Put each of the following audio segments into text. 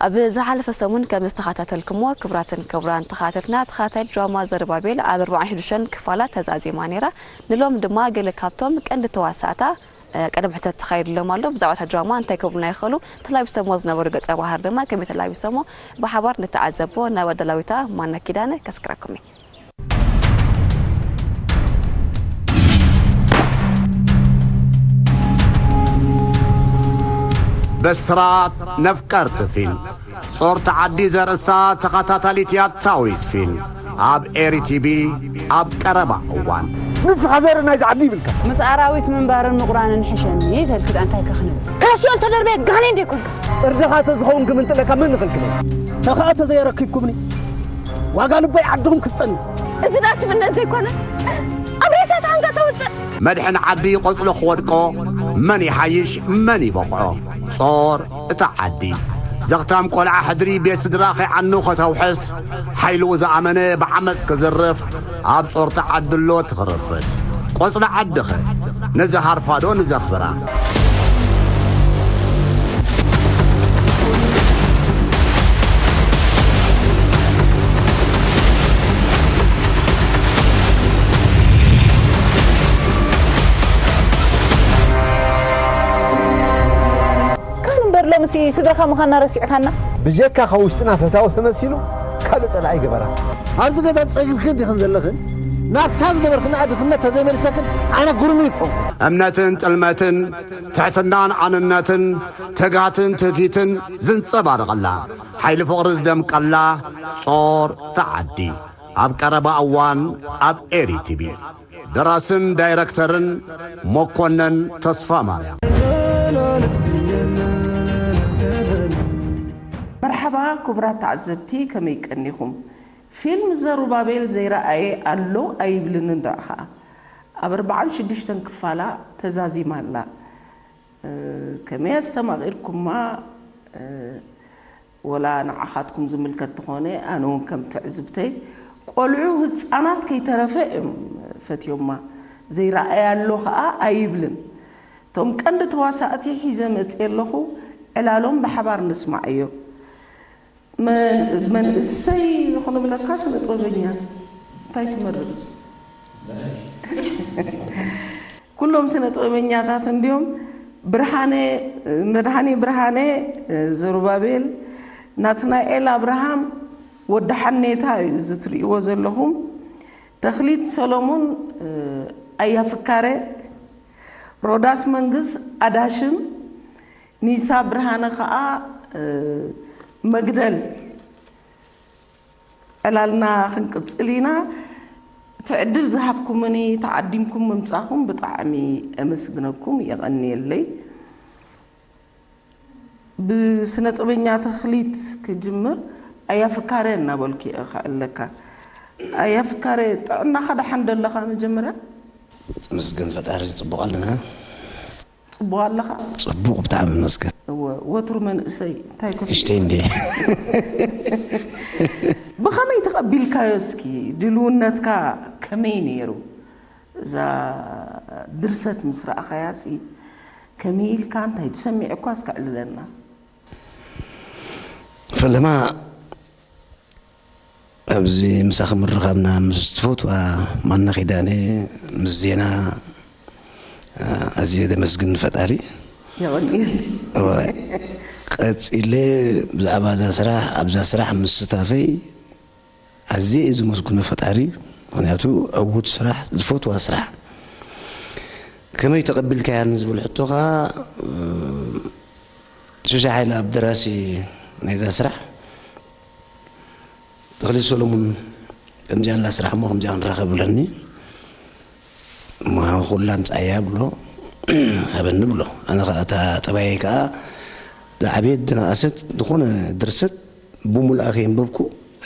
ኣብ ዝሓለፈ ሰሙን ከም ዝተኸታተልኩሞ፣ ክቡራትን ክቡራን ተኸታተልትና፣ ተኸታታሊ ድራማ ዘሩባቤል ኣብ ኣርባዓን ሽዱሽተን ክፋላት ተዛዚማ ነይራ። ንሎም ድማ ገለ ካብቶም ቀንዲ ተዋሳእታ፣ እ፣ ቅድም ሕተት ተኻይድሎም ኣሎ። ብዛዕባ እታ ድራማ እንታይ ክብሉና ይኽእሉ? ተላቢሶሞ ዝነበሩ ገጸ ባህር ድማ ከመይ ተላቢሶሞ ብሓባር ንተዓዘቦ። ናብ ኣዳላዊታ ማና ኪዳነ ከስክረኩም እየ። ብስራት ነፍቀርቲ ፊልም፣ ጾርቲ ዓዲ ዘርእስታ ተኸታታሊት ያታዊት ፊልም ኣብ ኤሪ ቲቪ ኣብ ቀረባ እዋን። ንስኻ ዘርኢ ናይዚ ዓዲ ይብልካ። ምስ ኣራዊት ምንባርን ምቑራንን ሕሸኒ ተልክት ኣንታይ ከኽንብል? ካብ ሲኦል ተደርበየ ጋኔን ዶ ይኮንካ? ጽርድኻ ተዝኸውን ክምንጥለካ መን ንኸልክለካ? ተኸኣ ተዘየረኪብኩምኒ ዋጋ ልበይ ዓድኹም ክትጸኒ። እዚ ዳስ እምነት ዘይኮነ ኣብ ሬሳ ተሃንካ ተውጽእ። መድሕን ዓዲ ቆጽሎ ክወድቆ መን ይሓይሽ መን ይበቕዖ? ጾር እታ ዓዲ። ዘኽታም ቆልዓ ሕድሪ ቤት ስድራ ከይዓኑ ከተውሕስ፣ ሓይልኡ ዝኣመነ ብዓመጽ ክዝርፍ፣ ኣብ ጾርቲ ዓዲ ኣሎ ትኽርፍስ። ቆጽሊ ዓድኸ? ነዚ ሃርፋዶ ንዘኽብራ? ካን እምበር ሎምሲ ስድራኻ ምዃንና ረሲዕካና። ብጀካ ካብ ውሽጥና ፈታዊ ተመሲሉ ካልእ ጸላኢ ገበራ። ኣብዚ ገዛ ጸጊብክን ዲኽን ዘለኽን? ናብታ ዝነበርክና ድኽነት ተዘይመሊሰክን ኣነ ግርሙ ይኮንኩ። እምነትን ጥልመትን፣ ትሕትናን ኣንነትን፣ ትግሃትን ትህኪትን ዝንጸባረቐላ፣ ሓይሊ ፍቕሪ ዝደምቀላ ጾር ተዓዲ። ኣብ ቀረባ እዋን ኣብ ኤሪ ቲቪ። ደራስን ዳይረክተርን መኮነን ተስፋ ማርያም። መርሓባ ክቡራት ተዓዘብቲ፣ ከመይ ቀኒኹም? ፊልም ዘሩባቤል ዘይረኣየ ኣሎ ኣይብልን፣ እንድዒ ኸኣ ኣብ ኣርባዓን ሽዱሽተን ክፋላ ተዛዚማ ኣላ። እ፣ ከመይ ኣስተማቒርኩማ? እ፣ ወላ ንዓኻትኩም ዝምልከት ተኾነ፣ ኣነ እውን ከም ትዕዝብተይ፣ ቆልዑ ህጻናት ከይተረፈ እዮም ፈትዮማ። ዘይረኣየ ኣሎ ኸኣ ኣይብልን። እቶም ቀንዲ ተዋሳእቲ ሒዘ መጽየ ኣለኹ፣ ዕላሎም ብሓባር ንስማዓዮ። መ-፣ መንእሰይ ይኹን እብለካ ስነ ጥበበኛ እንታይ ትመርጽ? ኩሎም ስነ ጥበበኛታት እንድዮም። ብርሃነ፣ መድሃኔ ብርሃነ፣ ዘሩባቤል፣ ናትናኤል ኣብርሃም፣ ወዲ ሓኔታ እዩ እዚ ትርእይዎ ዘለኹም። ተኽሊት ሰሎሞን፣ ኣያ ፍካረ፣ ሮዳስ መንግስ፣ ኣዳሽም፣ ኒሳ ብርሃነ ኸኣ፣ እ፣ መግደል። ዕላልና ክንቅጽል ኢና። እቲ ዕድል ዝሃብኩምኒ፣ ተዓዲምኩም ምምጻኹም ብጣዕሚ እምስግነኩም፣ የቐንየለይ። ብስነ ጥበበኛ ተኽሊት ክጅምር፣ ኣያ ፍካረ እናበልኩ እየ ከዕለካ። ኣያ ፍካረ፣ ጥዕናኻ ደሓን ዶ ኣለኻ መጀመርያ? ምስግን ፈጣሪ ጽቡቕ ኣለና። ጽቡቕ ኣለኻ? ጽቡቕ፣ ብጣዕሚ ይመስገን። እወ፣ ወትሩ መንእሰይ፣ እንታይ ኮፍ እሽተይ እንዴ? ብኸመይ ተቐቢልካዮ እስኪ? ድልውነትካ ከመይ ነይሩ? እዛ ድርሰት ምስ ረኣኻያ ሲ ከመይ ኢልካ፣ እንታይ ተሰሚዑኳ እስከ ዕልለና። ፈለማ ኣብዚ ምሳኺ ምርኻብና ምስ ትፈትዋ ማና ኪዳነ፣ ምስ ዜና፣ ኣዝየ ደመስግን ንፈጣሪ። የቐንየለይ። እወ። ቀጺለ ብዛዕባ እዛ ስራሕ፣ ኣብዛ ስራሕ ምስታፈይ ኣዝየ እየ ዝመስግኖ ፈጣሪ። ምኽንያቱ ዕዉት ስራሕ፣ ዝፈትዋ ስራሕ። ከመይ ተቐቢልካያ ንዝብል ሕቶ ኸኣ፣ ሽሻ ሓይለ ኣብ ደራሲ ናይዛ ስራሕ፣ ተኽሊት ሰሎሙን፣ ከምዚኣ ኣላ ስራሕ እሞ ከምዚኣ ክንራኸብ ብለኒ። እሞ ኩላ ምጻእያ ብሎ፣ ሃበኒ ብሎ። ኣነ ኸኣ እታ ጠባየይ ከኣ ዝዓበየት ዝነኣሰት ዝኾነ ድርሰት ብሙሉኣ ከየንበብኩ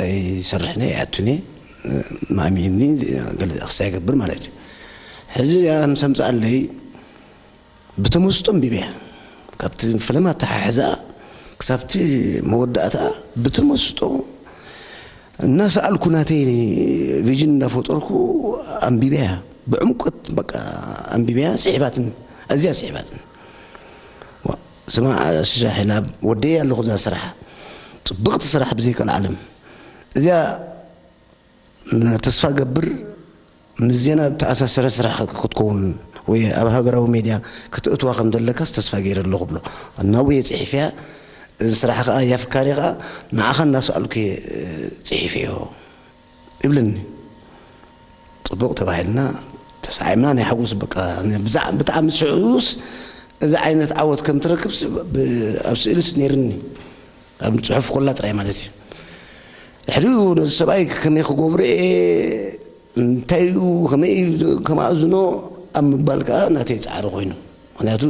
ኣይሰርሕን እየ፣ ኣይኣቱን እየ። ማእሚኒ ገለ ክሳይ ይገብር ማለት እዩ። ሕዚ እዚኣ ምስ ኣምጽኣለይ ብተመስጦ ኣንቢበያ። ካብቲ ፈለማ ኣተሓሕዛኣ ክሳብቲ መወዳእታኣ ብተመስጦ እናሰኣልኩ ናተይ ቪዥን እናፈጠርኩ ኣንቢበያ። ብዕምቆት በቃ ኣንቢበያ፣ ስሒባትን፣ ኣዝያ ስሒባትን። ዋ፣ ስማ ሽሻ ሒላብ ወደየ ኣለኹ እዛ ስራሕ። ጽብቕቲ ስራሕ ብዘይቀልዓለም። እዚኣ ተስፋ ገብር ምስ ዜና ዝተኣሳሰረ ስራሕ ክትከውን ወይ ኣብ ሃገራዊ ሜድያ ክትእትዋ ከም ዘለካስ ተስፋ ገይረ ኣለኹ ብሎ። ናብኡ እየ ጽሒፈያ። እዚ ስራሕ ከኣ ያፍካሪ ከኣ ንዓኻ እናሰኣልኩ እየ ጽሒፈዮ ይብለኒ። ጽቡቕ ተባሂልና ተሳዒምና ናይ ሓጎስ በቃ ብዛ- ብጣዕሚ ስዑስ እዚ ዓይነት ዓወት ከም ትረክብ ስ- ብ- ኣብ ስእልስ ነይርኒ ኣብ ጽሑፍ ኮላ ጥራይ ማለት እዩ። ድሕሪኡ ነዚ ሰብኣይ ከመይ ክገብሮ እየ እንታይ እዩ ከመይ እዩ ከማእዝኖ ኣብ ምባል ከዓ ናተይ ፃዕሪ ኮይኑ ምክንያቱ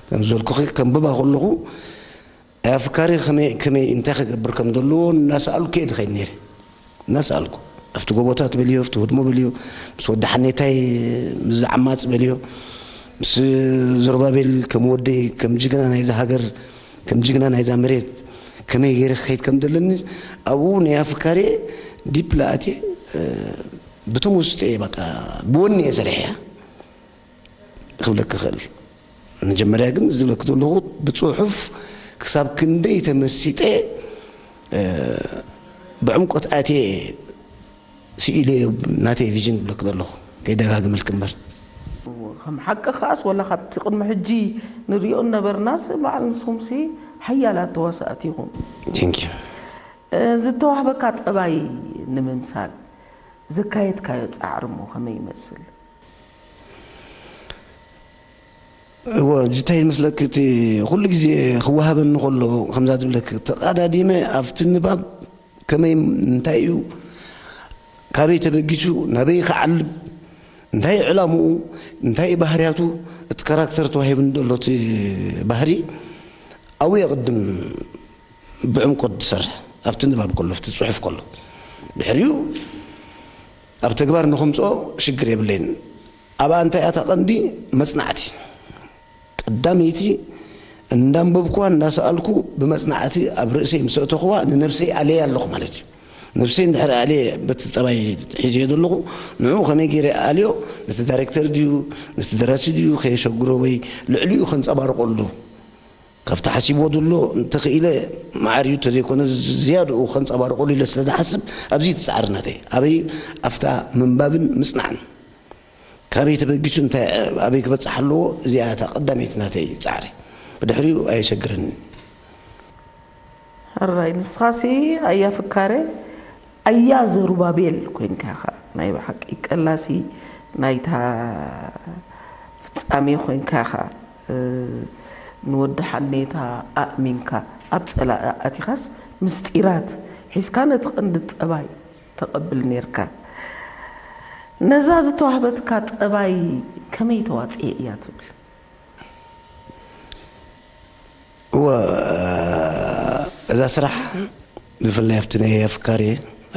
ከም ዝበልኩኺ ከንብባ ከለኹ ኣፍካሪ ከመይ እንታይ ክገብር ከም ዘለዎ እናሰኣልኩ እየ ዝኸይድ ነይረ። እናሰኣልኩ ኣብቲ ጎቦታት በልዮ ኣብቲ ህድሞ በልዮ ምስ ወዲ ሓኔታይ ምስ ዝዓማፅ በልዮ ምስ ዞርባቤል ከም ወደይ ከም ጅግና ናይዛ ሃገር ከም ጅግና ናይዛ መሬት ከመይ ገይረ ክኸይድ ከም ዘለኒ ኣብኡ ናይ ኣፍካሪ ዲፕ ለኣትየ ብቶም ውስጢ እየ በቃ ብወኒ እየ ሰሪሐያ። ክብለኪ እኽእል። መጀመርያ ግን ዝብለኪ ዘለኹ ብፅሑፍ ክሳብ ክንደይ ተመሲጠ ብዕምቆት ኣትየ ስኢለዮ ናተይ ቪዥን ዝብለኪ ዘለኹ ከይደጋግመልኪ እምበር። ከም ሓቂ ከኣስ ወላ ካብቲ ቅድሚ ሕጂ ንሪኦ ነበርናስ በዓል ንስኹምሲ ሓያላት ተዋሳእቲ ኢኹም። Thank you። ዝተዋህበካ ጠባይ ንምምሳል ዘካየድካዮ ፃዕሪ እሞ ከመይ ይመስል? እወ እንታይ ይመስለኪ እቲ ኩሉ ግዜ ክወሃበኒ ከሎ ከምዛ ዝብለኪ ተቓዳዲመ ኣብቲ ንባብ ከመይ እንታይ እዩ ካበይ ተበጊሱ ናበይ ክዓልብ እንታይ ዕላምኡ እንታይ ባህርያቱ እቲ ካራክተር ተዋሂብኒ ዘሎ እቲ ባህሪ ኣብኡ የቕድም ብዕምቆት ዝሰርሕ ኣብቲ ንባብ ከሎ ኣብቲ ፅሑፍ ከሎ ድሕሪኡ ኣብ ተግባር ንኸምፅኦ ሽግር የብለይን ኣብኣ እንታይ ኣታ ቀንዲ መፅናዕቲ ቀዳመይቲ እንዳንበብኩዋ እንዳሰኣልኩ ብመፅናዕቲ ኣብ ርእሰይ ምስ ኣእተኹዋ ንነብሰይ ኣለየ ኣለኹ ማለት እዩ ነብሰይ እንድሕር ኣልየ በቲ ጠባይ ሒዘዮ ዘለኹ ንዑ ከመይ ገይረ ኣልዮ ነቲ ዳይሬክተር ድዩ ነቲ ደራሲ ድዩ ከየሸግሮ ወይ ልዕሊኡ ከንፀባርቆሉ ካብቲ ሓሲብዎ ዘሎ እንተኽኢለ ማዕር እዩ እንተዘይኮነ ዝያድኡ ከንፀባርቆሉ ኢለ ስለ ዝሓስብ ኣብዚ ትፃዕሪ ናተይ ኣበይ ኣብታ ምንባብን ምፅናዕን ካበይ ተበጊሱ እንታይ ኣበይ ክበፅሕ ኣለዎ እዚኣ እታ ቀዳመይቲ ናተይ ፃዕሪ ብድሕሪኡ ኣየሸግረንን ሕራይ ንስኻሲ ኣያ ፍካረ ኣያ ዘሩባቤል ኮይንካ ኢኻ ናይ ብሓቂ ቀላሲ ናይታ ፍጻሜ ኮይንካ ኢኻ ንወዲ ሓኔታ ኣእሚንካ ኣብ ጸላኢ ኣቲኻስ ምስጢራት ሒዝካ ነቲ ቀንዲ ጠባይ ተቐብል ኔርካ ነዛ ዝተዋህበትካ ጠባይ ከመይ ተዋጽኤ እያ ትብል እወ እዛ ስራሕ ብፍላይ ኣብቲ ናይ ኣፍካሪ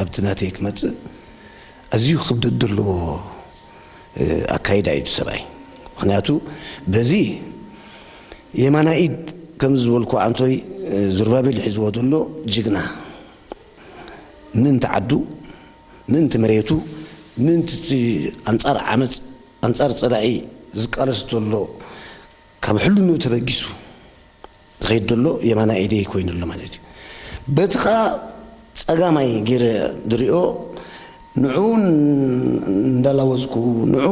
ኣብቲ ናተይ ክመፅእ ኣዝዩ ክብደት ዘለዎ ኣካይዳ እዩ ሰብኣይ ምክንያቱ በዚ የማና ኢድ ከም ዝበልኩ ዓንቶይ ዝርባቤል ሒዝዎ ዘሎ ጅግና ምእንቲ ዓዱ ምእንቲ መሬቱ ምእንቲ ኣንፃር ዓመፅ ኣንፃር ፀላኢ ዝቃለስ ዘሎ ካብ ሕልንኡ ተበጊሱ ዝኸይድ ዘሎ የማናይ ኢደይ ኮይኑ ኣሎ ማለት እዩ። በቲ ኸዓ ፀጋማይ ገይረ ዝሪኦ ንዕኡ እንዳላወዝኩ ንዕኡ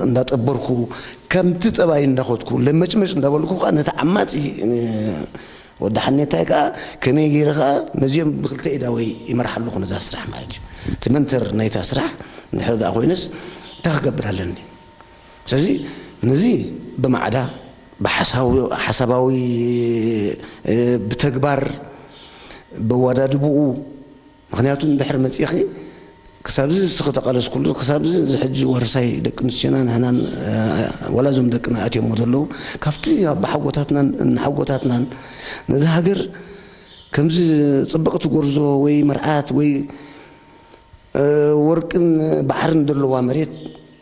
እንዳጠበርኩ ከምቲ ጠባይ እንዳኸድኩ ለመጭመጭ እንዳበልኩ ከዓ ነቲ ዓማፂ ወዲ ሓኔታይ ከዓ ከመይ ገይረ ከዓ ነዚኦም ብክልተ ኢዳወይ ይመርሓ ኣለኹ ነዛ ስራሕ ማለት እዩ። እቲ መንተር ናይታ ስራሕ እንድሕር ደኣ ኮይነስ እንታይ ክገብር ኣለኒ? ስለዚ ነዚ ብማዕዳ ብሓሳዊ ሓሳባዊ ብተግባር በዋዳድብኡ ምክንያቱ እንድሕር መፂእኺ ክሳብዚ እስኺ ተቃለስኩሉ ክሳብዚ እዚ ሕጂ ዋርሳይ ደቂ ኣንስትዮና ንሕናን ዋላ እዞም ደቅና ኣትዮሞ ዘለዉ ካብቲ ኣቦሓጎታትናን እናሓጎታትናን ነዚ ሃገር ከምዚ ፅብቕቲ ጎርዞ ወይ መርዓት ወይ ወርቅን ባሕርን ዘለዋ መሬት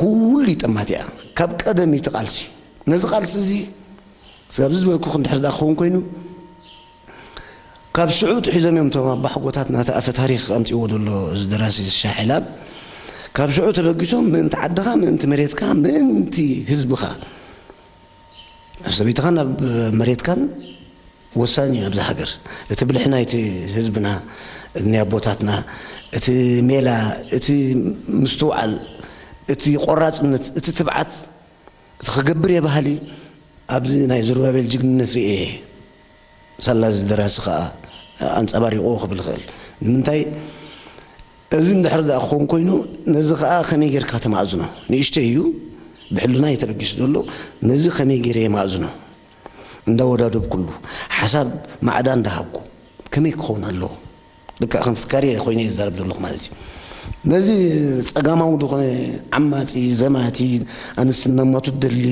ኩሉ ይጠማት እያ ካብ ቀደም እዩ ቃልሲ ነዚ ቃልሲ እዚ ስጋብ ዝበልኩ ክንድሕር ዳ ክኸውን ኮይኑ ካብ ሽዑ ትሒዞም እዮም እቶም ኣባሓጎታት ናቲ ኣፈ ታሪክ ኣምፅዎ ዘሎ እዚ ደራሲ ሻሒላብ ካብ ሽዑ ተበጊሶም ምእንቲ ዓድኻ ምእንቲ መሬትካ ምእንቲ ህዝብኻ ኣብ ሰበይትኻን ኣብ መሬትካን ወሳኝ እዩ ኣብዚ ሃገር። እቲ ብልሒ ናይቲ ህዝብና፣ ናይ ኣቦታትና፣ እቲ ሜላ፣ እቲ ምስትውዓል፣ እቲ ቆራጽነት፣ እቲ ትብዓት፣ እቲ ክገብር እየ በሃሊ ኣብዚ ናይ ዘሩባቤል ጅግንነት ርእየ እየ። ሳላ እዚ ደራሲ ኸኣ ኣንጸባሪቑዎ ክብል ይኽእል። ንምንታይ እዚ እንድሕር ደኣ ክኸውን ኮይኑ፣ ነዚ ኸኣ ከመይ ጌርካ ተማእዝኖ? ንእሽተይ እዩ፣ ብሕልናይ ተበጊሱ ዘሎ፣ ነዚ ከመይ ገይረ የማእዝኖ? እንዳወዳደብኩሉ፣ ሓሳብ ማዕዳ እንዳሃብኩ፣ ከመይ ክኸውን ኣለዎ? ልክዕ ከም ፍካሪ ኮይነ እየ ዝዛረብ ዘለኹ ማለት እዩ። ነዚ ጸጋማዊ ዝኾነ ዓማጺ፣ ዘማቲ፣ ኣንስቲ እናማቱ ደሊ፣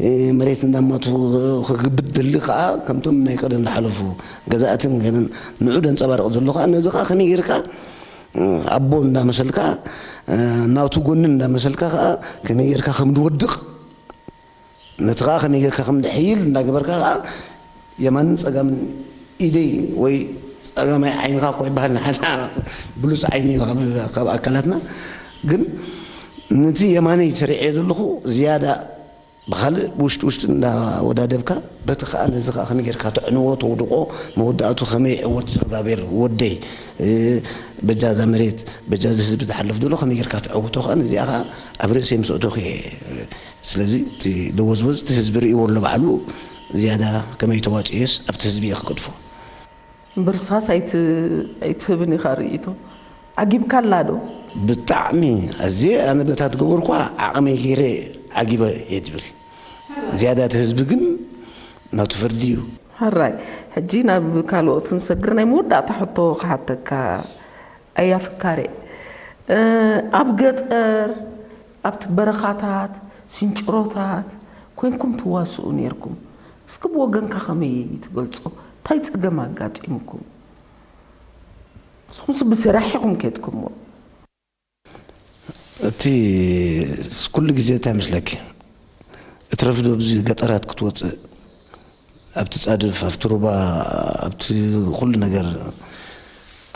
እ፣ መሬት እናማቱ ክግብት ደሊ ከኣ፣ ከምቶም ናይ ቀደም ዝሓለፉ ገዛእትን ገለን ንዑ ደንጸባርቕ ዘሎ ከኣ፣ ነዚ ከኣ ከመይ ጌርካ፣ እ፣ ኣቦ እንዳመሰልካ፣ እ፣ ናቱ ጎንን እንዳመሰልካ ከኣ ከመይ ጌርካ ከም ዝወድቕ፣ ነቲ ከኣ ከመይ ጌርካ ከም ዝሕይል እንዳገበርካ ከኣ፣ የማንን ጸጋምን ኢደይ ወይ ጸጋማይ ዓይንኻ እኮ ይበሃል ንሓና ብሉጽ ዓይኒ እዩ ካብ፣ ካብ ኣካላትና። ግን ነቲ የማነይ ሰሪዐዮ ዘለኹ ዝያዳ ብኻልእ ብውሽጢ ውሽጢ እንዳወዳደብካ፣ በቲ ከኣ ነዚ ከኣ ከመይ ጌርካ ተዕንዎ፣ ተውድቆ፣ መወዳእቱ ከመይ ይዕወት ዘሩባቤል ወደይ፣ እ፣ በጃ እዛ መሬት፣ በጃ እዚ ህዝቢ ዝሓልፍ ዘሎ ከመይ ጌርካ ተዕውቶ ከኣ ነዚኣ ከኣ ኣብ ርእሰይ ምስ ኣእተኹ እየ። ስለዚ እቲ ደወዝወዝ እቲ ህዝቢ ርእይዎ ኣሎ ባዕሉ ዝያዳ ከመይ ተዋጽኦስ ኣብቲ ህዝቢ እየ ክገድፎ። ብርሳስ ኣይት-፣ ኣይትህብን ኢኻ ርእይቶ። ዓጊብካላ ዶ? ብጣዕሚ ኣዝየ ኣነ በታ ትገበርኳ ዓቕመይ ገይረ ዓጊበ እየ ትብል። ዝያዳ እቲ ህዝቢ ግን ናቱ ፈርዲ እዩ። ሕራይ፣ ሕጂ ናብ ካልኦት ክንሰግር ናይ መወዳእታ ሕቶ ክሓተካ ኣያ ፍካሬ። እ፣ ኣብ ገጠር፣ ኣብቲ በረኻታት፣ ስንጭሮታት ኮይንኩም ትዋስኡ ነይርኩም። እስኪ ብወገንካ ከመይ ትገልጾ? እንታይ ጸገም ኣጋጢሙኩም? ንስኹምስ ብስራሕ ኢኹም ከድኩሞ። እቲ ኩሉ ግዜ እንታይ መስለኪ? እትረፍዶ ኣብዚ ገጠራት ክትወጽእ፣ ኣብቲ ጻድፍ፣ ኣብቲ ሩባ፣ ኣብቲ ኩሉ ነገር፣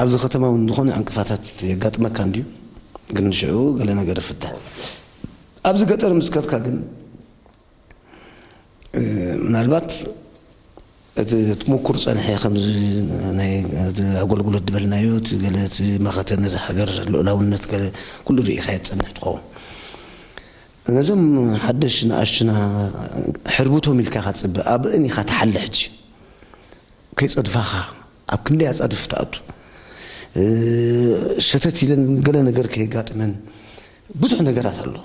ኣብዚ ከተማ እውን ዝኾነ ዕንቅፋታት የጋጥመካ እንድዩ፣ ግን ሽዑ ገለ ነገር ይፍታሕ። ኣብዚ ገጠር ምስ ከድካ ግን፣ እ፣ ምናልባት እቲ፣ እቲ ምኩር ጸንሐ፣ ከምዚ ናይ፣ እቲ ኣገልግሎት ዝበልናዮ፣ እቲ ገለ፣ እቲ መኸተ ነዚ ሃገር ልኡላውነት፣ ገለ ኩሉ ርኢኻዮ ትጸንሕ ትኸውን። ነዞም ሓደሽ ንኣሽቱና ሕርብቶም ኢልካ ኢኻ ትጽበ፣ ኣብእን ኢኻ ትሓሊ። ሕጂ ከይጸድፋኻ ኣብ ክንደይ ኣጻድፍ ትኣቱ፣ እ፣ ሸተት ኢለን ገለ ነገር ከየጋጥመን ብዙሕ ነገራት ኣሎ።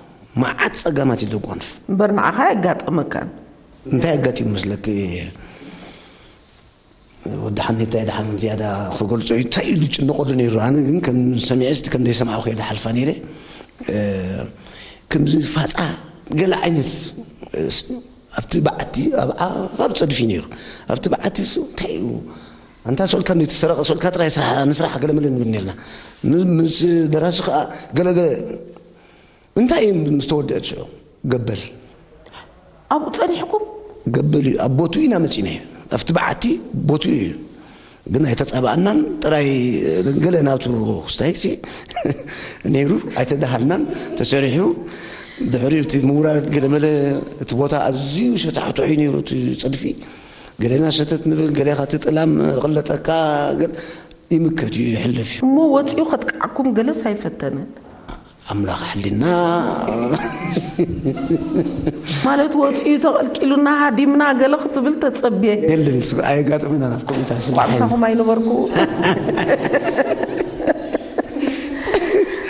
መዓት ጸጋማት እዩ ዘጓንፍ። እምበር ንዓኻ ኣየጋጠመካን? እንታይ ኣጋጢሙ መስለኪ? ወዲ ሓኔታይ ደሓን ዝያዳ ክገልጾ እዩ። እንታይ እዩ ዝጭነቐሉ ነይሩ? ኣነ ግን ከም ሰሚዐ እስቲ ከም ዘይሰማዕኹ እየ ዝሓልፋ ነይረ። እ፣ ከምዚ ፋጻ ገለ ዓይነት፣ እ፣ ኣብቲ በዓቲ ኣብ ዓቓብ ጸድፊ ነይሩ። ኣብቲ በዓቲ እሱ እንታይ እዩ? ኣንታ ሶልካ እንድዩ ተሰረቐ፣ ሶልካ ጥራይ ስራሕ፣ ንስራሕ ገለ መለ ንብል ነርና። ም-፣ ምስ ደራሲ ከኣ ገለ ገለ እንታይ እዩ ምስ ተወደአት ሽዑ? ገበል። ኣብኡ ጸኒሕኩም? ገበል እዩ። ኣብ ቦትኡ ኢና መጺእናዮ። ኣብቲ በዓቲ ቦትኡ እዩ። ግን ኣይተጻባእናን፣ ጥራይ ገለ ናቱ ክስታይሲ ነይሩ፣ ኣይተዳሃልናን፣ ተሰሪሑ። ድሕሪኡ እቲ ምውራድ ገለ መለ፣ እቲ ቦታ ኣዝዩ ሸታሕቱሕ እዩ ነይሩ፣ እቲ ጸድፊ። ገሌና ሸተት ንብል፣ ገሌኻ እቲ ጥላም ይቕለጠካ፣ ገል-፣ ይምከት እዩ፣ ይሕለፍ እዩ። እሞ ወጺኡ ከጥቅዓኩም ገለስ ኣይፈተነን? ኣምላኽ ሕሊና። ማለት ወጺኡ ተቐልቂሉና ሃዲምና ገለ ክትብል ተጸብየ። የለን፣ ስ-፣ ኣየጋጥመናን ኣብ ኮሚታ ስለ እንኳዕ ሓይሊ። ምሳኹም ኣይነበርኩ።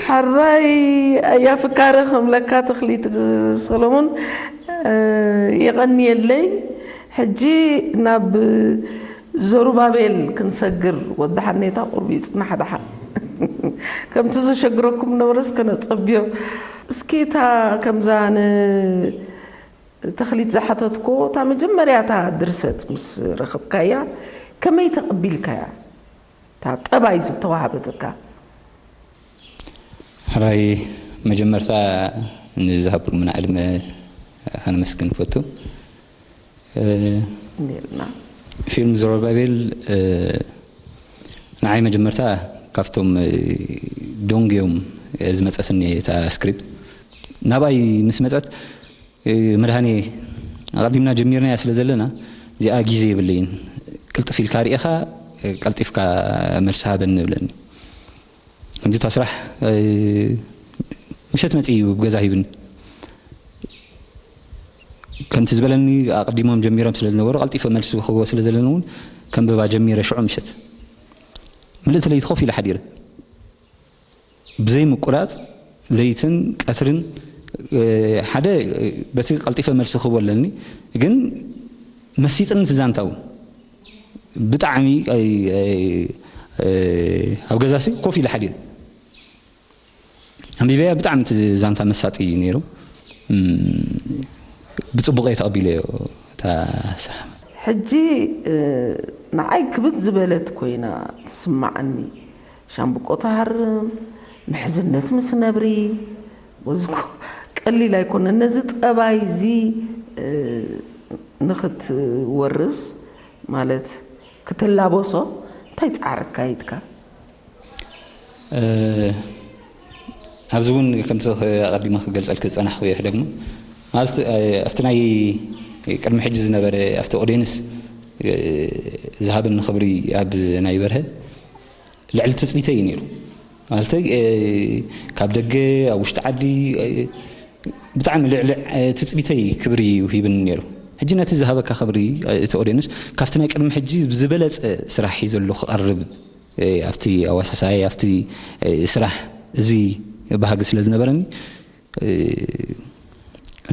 ሕራይ ኣያ ፍካረ ከምለካ ተኽሊት ሰሎሞን፣ እ፣ የቐንየለይ። ሕጂ ናብ ዘሩባቤል ክንሰግር፣ ወዲ ሓኔታ ቁሩብ ይጽናሕ ደሓን። ከምቲ ዘሸግረኩም ነበረስ ከነጸብዮ። እስኪ እታ ከምዛ ንተኽሊት ዝሓተትኮ፣ እታ መጀመርያ እታ ድርሰት ምስ ረኸብካያ፣ ከመይ ተቐቢልካያ? እታ ጠባይ ዝተዋሃበትካ? ሕራይ መጀመርታ ንዝሃብኩምና ዕድመ ከነመስግን ንፈቱ። እ፣ ነይርና። ፊልም ዘሩባቤል፣ እ፣ ንዓይ መጀመርታ ካብቶም፣ እ፣ ዶንግ እዮም ዝመጸትኒ እታ ስክሪፕት። ናባይ ምስ መጸት፣ እ፣ መድሃኔ ኣቐዲምና ጀሚርናያ ስለ ዘለና እዚኣ ግዜ የብለይን። ቅልጥፍ ኢልካ ርኢኻ፣ ቀልጢፍካ መልሲ ሃበኒ ይብለኒ። ከምዚ እታ ስራሕ፣ እ፣ ምሸት መጺኡ እዩ ገዛ ሂብኒ። ከምቲ ዝበለኒ ኣቐዲሞም ጀሚሮም ስለ ዝነበሩ፣ ቀልጢፈ መልሲ ክህቦ ስለ ዘለኒ እውን ከንብባ ጀሚረ ሽዑ ምሸት። ምልእቲ ለይቲ ኮፍ ኢለ ሓዲረ። ብዘይ ምቁራጽ ለይትን ቀትርን፣ እ፣ ሓደ፣ እ፣ በቲ ቀልጢፈ መልሲ ክህቦ ኣለኒ፣ ግን መሲጥኒ እቲ ዛንታ እውን። ብጣዕሚ፣ ኣይ፣ ኣይ፣ እ፣ ኣብ ገዛሲ ኮፍ ኢለ ሓዲረ። ኣንቢበያ ብጣዕሚ እቲ ዛንታ መሳጢ እዩ ነይሩ። እም፣ ብጽቡቕ እየ ተቐቢለዮ እታ ስራሕ። ሕጂ፣ እ፣ ንዓይ ክብድ ዝበለት ኮይና ትስምዓኒ። ሻምብቆ ትሃርም፣ ምሕዝነት ምስ ነብሪ፣ ወዝኮ ቀሊል ኣይኮነን። ነዚ ጠባይ እዚ፣ እ፣ ንኽትወርስ ማለት ክትላበሶ እንታይ ጻዕሪ ኣካይድካ? እ፣ ኣብዚ እውን ከምቲ ክ-፣ ኣቐዲመ ክገልጸልኪ ዝጸናሕኩ እየ ክደግሞ። ማለት፣ እ፣ ኣብቲ ናይ ቅድሚ ሕጂ ዝነበረ፣ ኣብቲ ኦዴንስ፣ እ፣ ዝሃበኒ ክብሪ ኣብ ናይ በርሀ ልዕሊ ትጽቢተይ እዩ ነይሩ። ማለተይ፣ እ፣ ካብ ደገ፣ ኣብ ውሽጢ ዓዲ፣ እ፣ ብጣዕሚ ልዕሊ፣ እ፣ ትጽቢተይ ክብሪ እዩ ሂብኒ ነይሩ። ሕጂ ነቲ ዝሃበካ ክብሪ፣ እ፣ እቲ ኦዴንስ ካብቲ ናይ ቅድሚ ሕጂ ብዝበለጸ ስራሕ ሒዘሉ ክቐርብ፣ እ፣ ኣብቲ ኣዋሳሳይ፣ ኣብቲ፣ እ፣ ስራሕ እዚ ባህጊ ስለ ዝነበረኒ፣ እ፣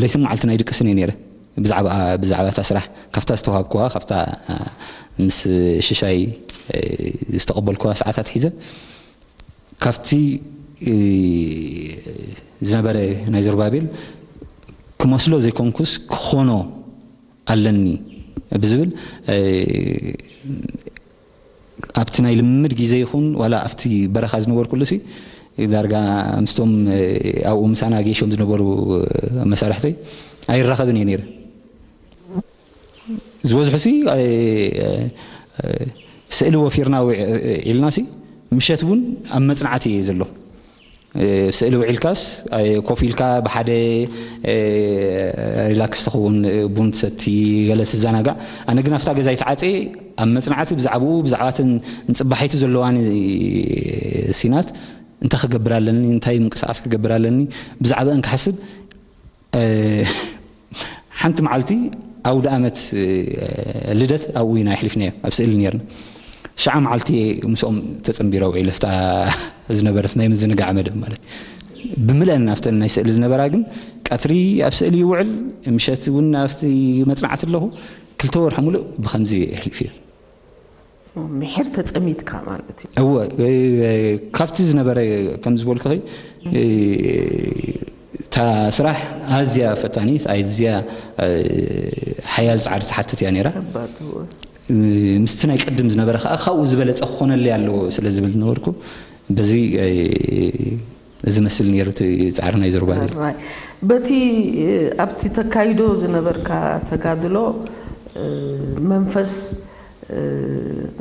ለይትን መዓልትን ኣይድቅስን እየ ነይረ። ብዛዕባ፣ ብዛዕባ እታ ስራሕ፣ ካብታ ዝተዋሃብኩዋ፣ ካብታ፣ እ፣ ምስ ሽሻይ፣ እ፣ ዝተቐበልኩዋ ሰዓታት ሒዘ፣ ካብቲ፣ እ፣ ዝነበረ ናይ ዘሩባቤል ክመስሎ ዘይኮንኩስ ክኾኖ ኣለኒ ብዝብል፣ እ፣ ኣብቲ ናይ ልምምድ ግዜ ይኹን ዋላ ኣብቲ በረኻ ዝነበርኩሉሲ ዳርጋ ምስቶም፣ እ፣ ኣብኡ ምሳና ጌሾም ዝነበሩ፣ እ፣ መሳርሕተይ ኣይራኸብን እየ ነይረ። ዝበዝሑሲ፣ እ፣ እ፣ ስእሊ ወፊርና ውዒ-፣ እ፣ ኢልናሲ ምሸት እውን ኣብ መጽናዕቲ እየ ዘሎ። እ፣ ስእሊ ውዒልካስ፣ እ፣ ኮፍ ኢልካ ብሓደ፣ እ፣ ሪላክስ ትኸውን፣ እ፣ ቡን ትሰቲ፣ ገለ ትዘናጋዕ። ኣነ ግን ኣብታ ገዛ ይተዓጽየ ኣብ መጽናዕቲ ብዛዕባኡ፣ ብዛዕባ እተን ንጽባሒቱ ዘለዋኒ ሲናት እንታይ ክገብር ኣለኒ፣ እንታይ ምንቅስቓስ ክገብር ኣለኒ፣ ብዛዕባአን ክሓስብ፣ እ፣ ሓንቲ መዓልቲ ኣውደ ኣመት፣ እ፣ ልደት ኣብኡ ኢና ኣሕሊፍናዮ፣ ኣብ ስእሊ ነይርና። ሽዓ መዓልቲ ምስኦም ተጸንቢረ ውዒለ፣ ኣብታ ዝነበረት ናይ ምዝንጋዕ መደብ ማለት። ብምልአን ኣብተን ናይ ስእሊ ዝነበራ ግን፣ ቀትሪ ኣብ ስእሊ ይውዕል፣ ምሸት እውን ኣብቲ መጽናዕቲ ኣለኹ። ክልተ ወርሒ ሙሉእ ብኸምዚ የሕሊፍዮ። ምሒር ተጸሚድካ ማለት እዩ። እወ፣ እ፣ ካብቲ ዝነበረ፣ ከም ዝበልኩኺ፣ እ፣ እታ ስራሕ ኣዝያ ፈታኒት፣ ኣዝያ፣ እ፣ ሓያል ጻዕሪ ትሓትት እያ ነይራ። ከባድ፣ እወ። እ፣ ምስቲ ናይ ቅድም ዝነበረ ከኣ ካብኡ ዝበለጸ ክኾነለይ ኣለዎ ስለ ዝብል ዝነበርኩ፣ በዚ፣ እ፣ ዝመስል ነይሩ እቲ ጻዕሪ ናይ ዘሩባቤል። ራይ። በቲ፣ እ፣ ኣብቲ ተካይዶ ዝነበርካ ተጋድሎ፣ እ፣ መንፈስ፣ እ፣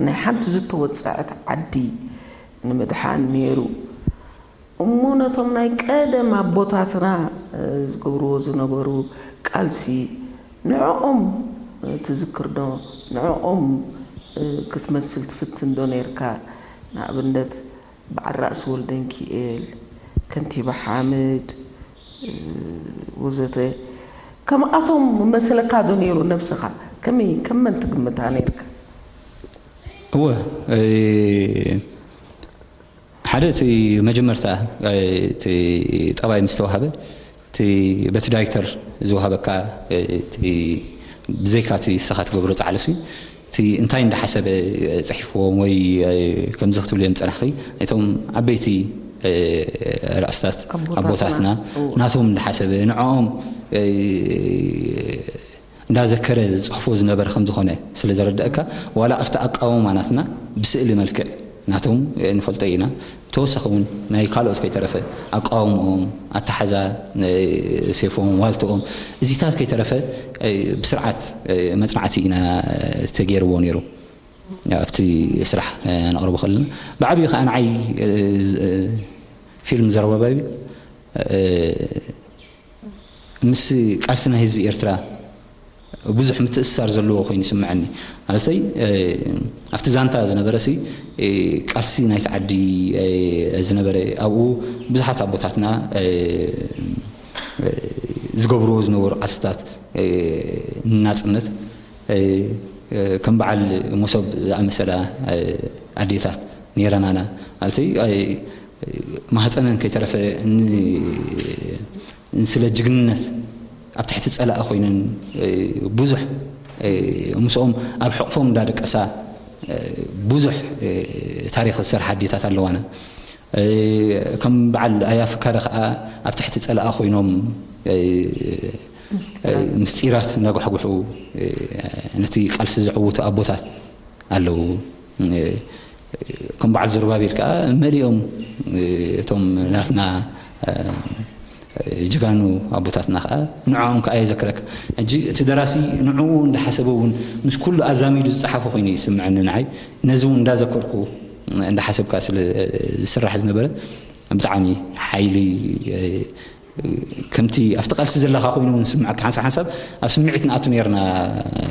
ናይ ሓንቲ ዝተወጸዐት ዓዲ ንምድሓን ነይሩ። እሞ ነቶም ናይ ቀደም ኣቦታትና፣ እ፣ ዝገብርዎ ዝነበሩ ቃልሲ ንዕኦም፣ እ፣ ትዝክር ዶ? ንዕኦም፣ እ፣ ክትመስል ትፍትን ዶ ነይርካ? ንኣብነት በዓል ራእሲ ወልደንኪኤል፣ ከንቲባ ሓምድ፣ እ፣ ወዘተ። ከምኣቶም መስለካ ዶ ነይሩ ነብስኻ? ከመይ፣ ከም መን ትግምታ ነይርካ? እወ፣ እ፣ ሓደ እቲ መጀመርታ፣ እ፣ እቲ ጠባይ ምስ ተዋህበ፣ እቲ በቲ ዳይሬክተር ዝወሃበካ፣ እ፣ እቲ ብዘይካ እቲ ንስኻ ትገብሮ ጻዕሪ ሲ፣ እቲ እንታይ እንዳሓሰበ፣ እ፣ ጽሒፍዎም ወይ፣ እ፣ ከምዚ ክትብሉ እዮም ዝጸናሕኺ፣ እቶም ዓበይቲ፣ እ፣ ራእስታት ኣቦታትና፣ ኣቦታትና እዎ። ናቶም እንዳሓሰበ ንዕኦም፣ እ፣ እንዳዘከረ ዝጽሕፎ ዝነበረ ከም ዝኾነ ስለ ዘረደእካ፣ ዋላ ኣብቲ ኣቃውማ ናትና ብስእሊ መልክዕ ናቶም፣ እ፣ ንፈልጦ ኢና። ተወሳኺ እውን ናይ ካልኦት ከይተረፈ ኣቃውምኦም፣ ኣተሓዛ፣ እ፣ ሴፎም፣ ዋልትኦም፣ እዚታት ከይተረፈ፣ እ፣ ብስርዓት፣ እ፣ መጽናዕቲ ኢና፣ እ፣ ተገይርዎ ነይሩ። ኣብቲ ስራሕ፣ እ፣ ነቕርቦ ከለና ብዓብዩ ከዓ ንዓይ፣ እ፣ እ፣ ፊልም ዘሩባቤል፣ እ፣ ምስ ቃልሲ ናይ ህዝቢ ኤርትራ ብዙሕ ምትእስሳር ዘለዎ ኮይኑ ይስምዐኒ። ማለተይ ኣብቲ ዛንታ ዝነበረ ሲ ቃልሲ ናይቲ ዓዲ ዝነበረ ኣብኡ ብዙሓት ኣቦታትና ዝገብርዎ ዝነበሩ ቃልስታት ናጽነት ከም በዓል መሶብ ዝኣመሰላ ኣዴታት ነይረናና። ማለተይ ማህፀነን ከይተረፈ ስለ ጅግንነት ኣብ ትሕቲ ፀላኢ ኮይነን ብዙሕ ምስኦም ኣብ ሕቕፎም እንዳደቀሳ ብዙሕ ታሪክ ዝሰርሓ ኣዴታት ኣለዋና። ከም በዓል ኣያ ፍካረ ከዓ ኣብ ትሕቲ ፀላኢ ኮይኖም ምስጢራት እንዳጓሕጉሑ ነቲ ቃልሲ ዘዕውቱ ኣቦታት ኣለዉ። ከም በዓል ዘሩባቤል ከዓ መሊኦም እቶም ናትና ጀጋኑ ኣቦታትና ከዓ ንዕኦም ከዓ የዘክረካ። ሕጂ እቲ ደራሲ ንዕኡ እንዳሓሰበ እውን ምስ ኩሉ ኣዛሚዱ ዝፀሓፈ ኮይኑ ይስምዐኒ ንዓይ። ነዚ እውን እንዳዘከርኩ እንዳሓሰብካ ስለ ዝስራሕ ዝነበረ ብጣዕሚ ሓይሊ ከምቲ ኣብቲ ቃልሲ ዘለካ ኮይኑ እውን ስምዐካ ሓንሳብ ሓንሳብ ኣብ ስምዒት ንኣቱ ነርና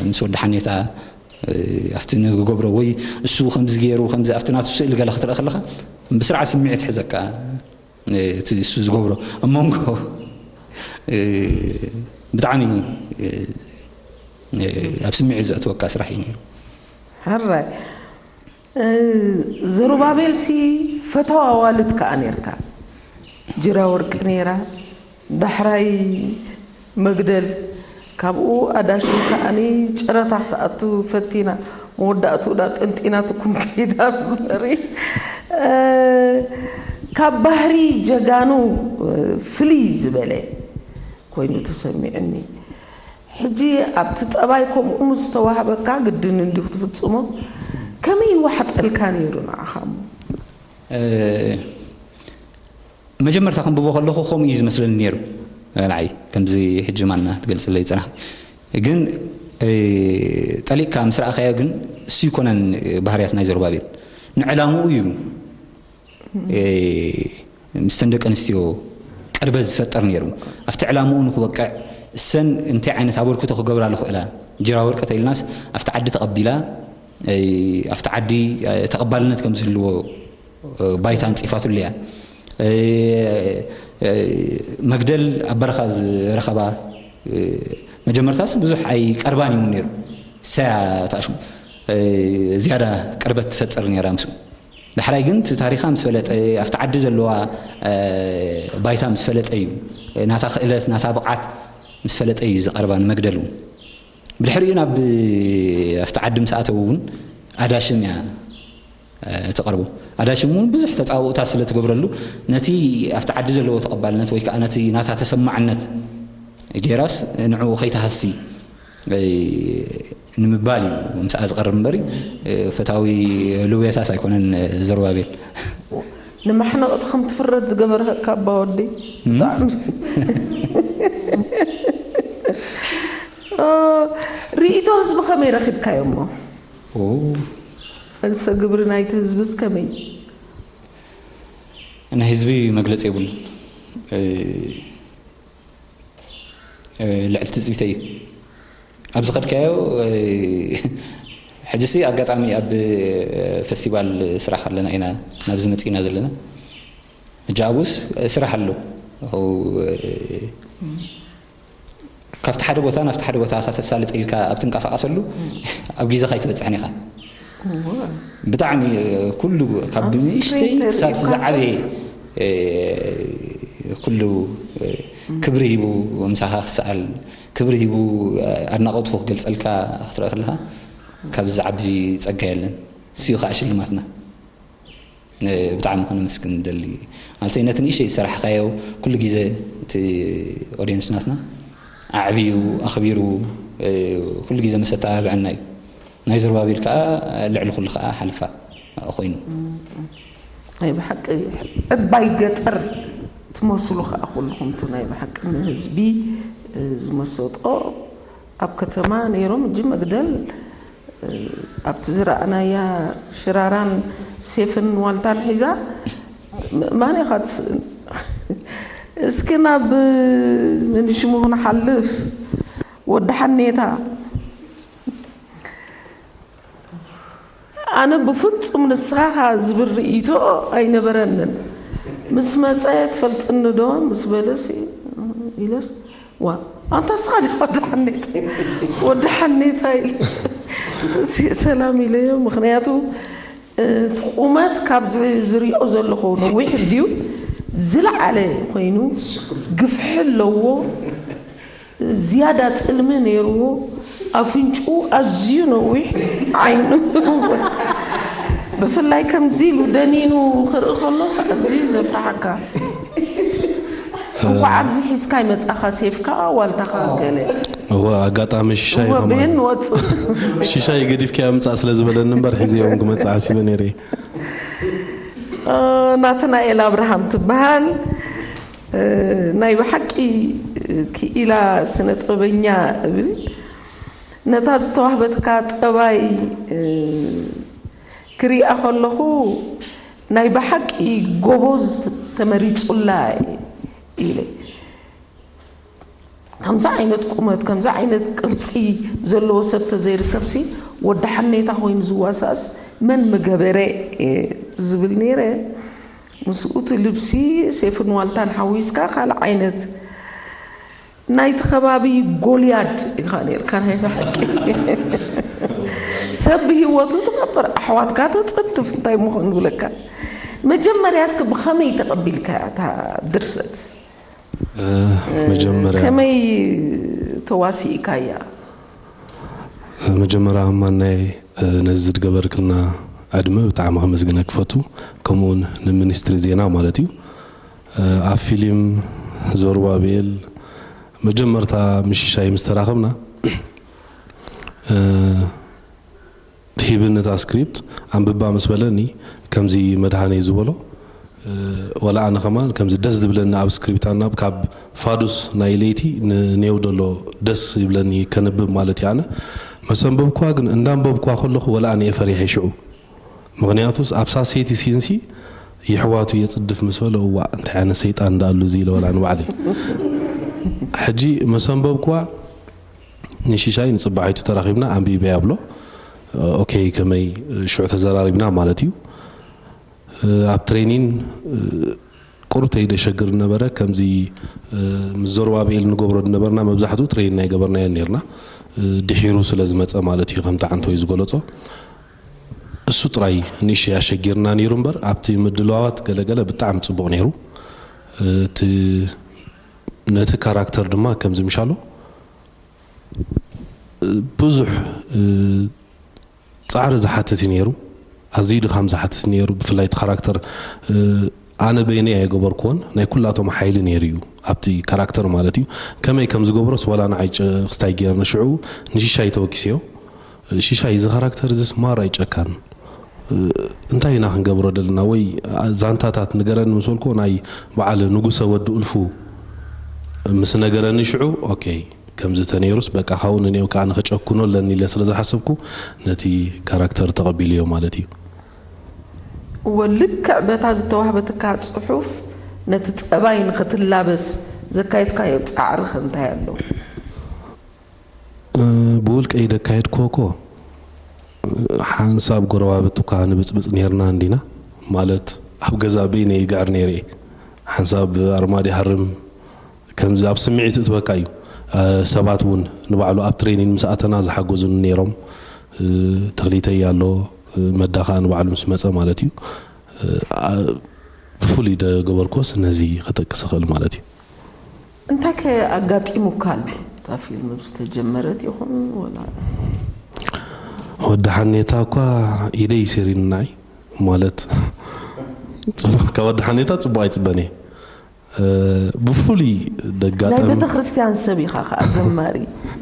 ምስ ወዲ ሓኔታ ኣብቲ ንገብሮ ወይ እሱ ከምዚ ገይሩ ከምዚ ኣብቲ ናቱ ስእሊ ገለ ክትርኢ ከለካ ብስርዓት ስምዒት ሕዘካ እቲ እሱ ዝገብሮ ኣብ መንጎ ብጣዕሚ ኣብ ስምዒት ዘእትወካ ስራሕ እዩ ነይሩ። ሕራይ ዘሩባቤልሲ ፈታዊ ኣዋልድ ከኣ ነርካ። ጅራ ወርቂ ነይራ፣ ዳሕራይ መግደል፣ ካብኡ ኣዳሽም ከኣኒ ጨረታ ክትኣቱ ፈቲና፣ መወዳእትኡ ዳ ጠንጢናትኩም ከይዳ እምበሪ፣ ካብ ባህሪ ጀጋኑ ፍልይ ዝበለ ኮይኑ ተሰሚዑኒ። ሕጂ ኣብቲ ጠባይ ከምኡ ምስ ተዋህበካ ግድን እንዲኹ ትፍጽሞ። ከመይ ይዋሕጠልካ ነይሩ ንዓኻ እሞ? መጀመርታ ከንብቦ ከለኹ ከምኡ እዩ ዝመስለኒ ነይሩ። ንዓይ ከምዚ ሕጂ ማና ትገልጽለይ ጽናሕ ግን ጠሊቕካ ምስ ረኣኻዮ ግን እሱ ይኮነን ባህርያት ናይ ዘሩባቤል ንዕላምኡ እዩ ምስተን ደቂ ኣንስትዮ ቅርበት ዝፈጥር ነይሩ። ኣብቲ ዕላምኡ ንክበቅዕ እሰን እንታይ ዓይነት ኣበርክቶ ክገብራ ዝኽእላ ጅራ ወርቂ ተኢልናስ ኣብቲ ዓዲ ተቐቢላ ኣብቲ ዓዲ ተቐባልነት ከም ዝህልዎ ባይታ ኣንፂፋትሉ እያ። መግደል ኣብ በረኻ ዝረኸባ መጀመርታስ ብዙሕ ኣይቀርባን እዩ ነይሩ። ሰያ ታሽሙ ዝያዳ ቅርበት ትፈጥር ነይራ ምስኡ። ዳሕራይ ግን እቲ ታሪኻ ምስ ፈለጠ ኣብቲ ዓዲ ዘለዋ ባይታ ምስ ፈለጠ እዩ ናታ ክእለት ናታ ብቕዓት ምስ ፈለጠ እዩ ዝቐርባ ንመግደል እውን። ብድሕሪኡ ናብ ኣብቲ ዓዲ ምስ ኣተው እውን ኣዳሽም እያ ትቐርቦ። ኣዳሽም እውን ብዙሕ ተፃውታ ስለ ትገብረሉ ነቲ ኣብቲ ዓዲ ዘለዎ ተቐባልነት ወይ ከዓ ነቲ ናታ ተሰማዕነት ጌራስ ንዕኡ ከይትሃሲ ንምባል እዩ ምስኣ ዝቐርብ እምበሪ ፈታዊ ልውየታት ኣይኮነን ዘሩባቤል። ንማሕነቕቲ ከም ትፍረድ ዝገበርካ ኣባ ወዲ ብጣዕሚ ርእይቶ ህዝቢ ከመይ ረኺብካዮ እሞ? ፈልሰ ግብሪ ናይቲ ህዝብስ ከመይ? ናይ ህዝቢ መግለፂ የብሉን። ልዕሊ ትፅቢተይ እዩ። ኣብ ዝኸድካዮ ሕጂሲ ኣጋጣሚ ኣብ ፈስቲቫል ስራሕ ኣለና ኢና ናብዚ መፂእና ዘለና። ሕጂ ኣብኡስ ስራሕ ኣሎ። ካብቲ ሓደ ቦታ ናብቲ ሓደ ቦታ ከተሳልጥ ኢልካ ኣብ ትንቀሳቐሰሉ ኣብ ግዜኻ ኣይትበፅሕን ኢኻ። ብጣዕሚ ኩሉ ካብ ንእሽተይ ክሳብ ዝዓበየ ኩሉ ክብሪ ሂቡ ምሳኻ ክሰኣል ክብሪ ሂቡ ኣድናቆቱ ክገልፀልካ ክትርኢ ከለካ ካብዚ ዝዓቢ ፀጋ የለን። እሱ እዩ ከዓ ሽልማትና። ብጣዕሚ ከነመስግን ንደሊ። ማለተይ ነቲ ንእሽተይ ዝሰራሕካዮ ኩሉ ግዜ እቲ ኦድየንስ ናትና ኣዕብዩ ኣኽቢሩ ኩሉ ግዜ መሰተባብዐና እዩ። ናይ ዘሩባቤል ከዓ ልዕሊ ኩሉ ከዓ ሓለፋ ኮይኑ። ናይ ብሓቂ ዕባይ ገጠር ትመስሉ ከዓ ኩልኹም እቲ ናይ ብሓቂ ንህዝቢ ዝመሰጦ ኣብ ከተማ ነይሮም እጂ መግደል ኣብቲ ዝረኣናያ ሽራራን ሴፍን ዋልታን ሒዛ ምእማን ኢኻ ትስእን። እስኪ ናብ ምን ሽሙ ክንሓልፍ ወዲ ሓኔታ ኣነ ብፍጹም ንስኻ ዝብል ርእይቶ ኣይነበረንን። ምስ መጸ ትፈልጥኒ ዶ ምስ በለሲ ኢለስ፣ ዋ ኣንታ ስኻ ድኻ ወዲ ሓኔታ፣ ወዲ ሓኔታ ኢለ ሰላም ኢለዮ። ምኽንያቱ እቲ ቁመት ካብ ዝሪኦ ዘለኹ ነዊሕ ድዩ ዝለዓለ ኮይኑ፣ ግፍሒ ኣለዎ፣ ዝያዳ ጽልሚ ነይርዎ፣ ኣፍንጭኡ ኣዝዩ ነዊሕ፣ ዓይኑ ብፍላይ ከምዚ ኢሉ ደኒኑ ክርኢ ከሎስ ኣዝዩ ዘፍርሓካ። እንኳዕ ኣብዚ ሒዝካ ይመጻኻ ሴፍካ ዋልታኻ ገለ። እወ ኣጋጣሚ ሽሻይ እወ ከማን ብህን ወጽእ። ሽሻይ ገዲፍካዮ ምጻእ ስለ ዝበለኒ እምበር ሒዘዮም ክመጽእ ሓሲበ ነይረ። ናትናኤል ኣብርሃም ትበሃል። ናይ ብሓቂ ክኢላ ስነ ጥበበኛ እብል። ነታ ዝተዋህበትካ ጠባይ ክሪኣ ከለኹ ናይ ብሓቂ ጎቦዝ ተመሪጹላ ኢለ። ከምዚ ዓይነት ቁመት ከምዚ ዓይነት ቅርፂ ዘለዎ ሰብ ተዘይርከብሲ ወዲ ሓኔታ ኮይኑ ዝዋሳእስ መን ምገበረ ዝብል ነይረ። ምስኡ እቲ ልብሲ ሴፍን ዋልታን ሓዊስካ ካልእ ዓይነት ናይቲ ከባቢ ጎልያድ ኢኻ ነርካ። ናይ ብሓቂ ሰብ ብህይወቱ ትቐብር ኣሕዋትካ ተፀድፍ እንታይ ምኾን ብለካ። መጀመርያ እስኪ ብኸመይ ተቐቢልካ እታ ድርሰት? መጀመርያ ከመይ ተዋሲእካያ? መጀመርያ እማናይ ነዚ ዝገበርክልና ዕድመ ብጣዕሚ ከመስግነክ ክፈቱ፣ ከምኡውን ንሚኒስትሪ ዜና ማለት እዩ። ኣብ ፊልም ዞርባቤል መጀመርታ ምሽሻይ ምስ ተራኸብና ሂብኒ እታ ስክሪፕት ኣንብባ ምስ በለኒ ከምዚ መድሃነይ ዝበሎ ወላ ኣነ ከማን ከምዚ ደስ ዝብለኒ ኣብ ስክሪፕት ኣናብ ካብ ፋዱስ ናይ ለይቲ ንኔው ደሎ ደስ ይብለኒ ከንብብ ማለት እዩ። ኣነ መሰንበብኳ ግን እንዳንበብኳ ከለኹ ወላ ኣነ እየ ፈሪሐ ሽዑ። ምኽንያቱስ ኣብ ሳሴቲ ሲንሲ የሕዋቱ የጽድፍ ምስ በለ እዋ እንታይ ዓይነት ሰይጣን እንዳኣሉ እዚ ኢለ ወላ ንባዕለይ ሕጂ መሰንበብኳ ንሽሻይ ንጽባሒቱ ተራኺብና ኣንቢበያ ብሎ። ኦኬ ከመይ ሽዑ ተዘራሪብና ማለት እዩ። ኣብ ትሬኒን ቁሩተይ ደሸግር ነበረ። ከምዚ ምስ ዞርባብኤል ንገብሮ ዝነበርና መብዛሕትኡ ትሬኒን ናይ ገበርናዮ ነርና። ድሒሩ ስለ ዝመጸ ማለት እዩ ከምቲ ዓንተወይ ዝገለጾ። እሱ ጥራይ ንእሽተይ ኣሸጊርና ነይሩ እምበር ኣብቲ ምድላዋት ገለገለ ብጣዕሚ ጽቡቕ ነይሩ። እቲ ነቲ ካራክተር ድማ ከምዚ ምሻሎ ብዙሕ ጻዕሪ ዝሓትት እዩ ነይሩ። ኣዝዩ ድኻም ዝሓትት ነይሩ። ብፍላይ እቲ ካራክተር ኣነ በይነይ ኣይገበርክዎን ናይ ኩላቶም ሓይሊ ነይሩ እዩ ኣብቲ ካራክተር ማለት እዩ። ከመይ ከም ዝገብሮስ ዋላ ንዓይ ክስታይ ገይርኒ ሽዑ ንሽሻይ ተወኪሰዮ። ሽሻይ እዚ ካራክተር እዚስ ማራ ይጨካን እንታይ ኢና ክንገብሮ ደለና ወይ ዛንታታት ንገረኒ ምስ በልኮ ናይ በዓል ንጉሰ ወዲ ኡልፉ ምስ ነገረኒ ሽዑ ኦኬ ከምዚ ተነይሩስ በቃ ካብኡ ንኔው ከዓ ንኸጨክኖ ኣለኒ ኢለ ስለ ዝሓሰብኩ ነቲ ካራክተር ተቐቢልዮ ማለት እዩ። እወ ልክዕ በታ ዝተዋህበትካ ፅሑፍ ነቲ ጠባይ ንኽትላበስ ዘካየድካዮ ፃዕሪ ከ እንታይ ኣሎ? ብውልቀይ ደካየድክዎ እኮ ሓንሳብ ጎረባብቲ እኳ ንብፅብፅ ነይርና እንዲና ማለት ኣብ ገዛ በይነይ ይግዕር ነይረ እየ። ሓንሳብ ኣርማድ ይሃርም ከምዚ ኣብ ስምዒት እትወካ እዩ። ሰባት እውን ንባዕሉ ኣብ ትሬኒን ምስ ኣተና ዝሓገዙኒ ነይሮም። ተኽሊተይ ኣሎ መዳ ከዓ ንባዕሉ ምስ መፀ ማለት እዩ። ብፍሉይ ደገበርኮስ ነዚ ክጠቅስ እኽእል ማለት እዩ። እንታይ ከ ኣጋጢሙካ ኣሎ እታ ፊልም ዝተጀመረት ይኹን ወላ? ወዲ ሓኔታ እኳ ኢደይ ይሰሪኒ ንዓይ ማለት ካብ ወዲ ሓኔታ ፅቡቅ ኣይፅበን እየ። ብፍሉይ ናይ ደጋጠም ቤተ ክርስቲያን ሰብ ኢኻ ከዓ ዘማሪ።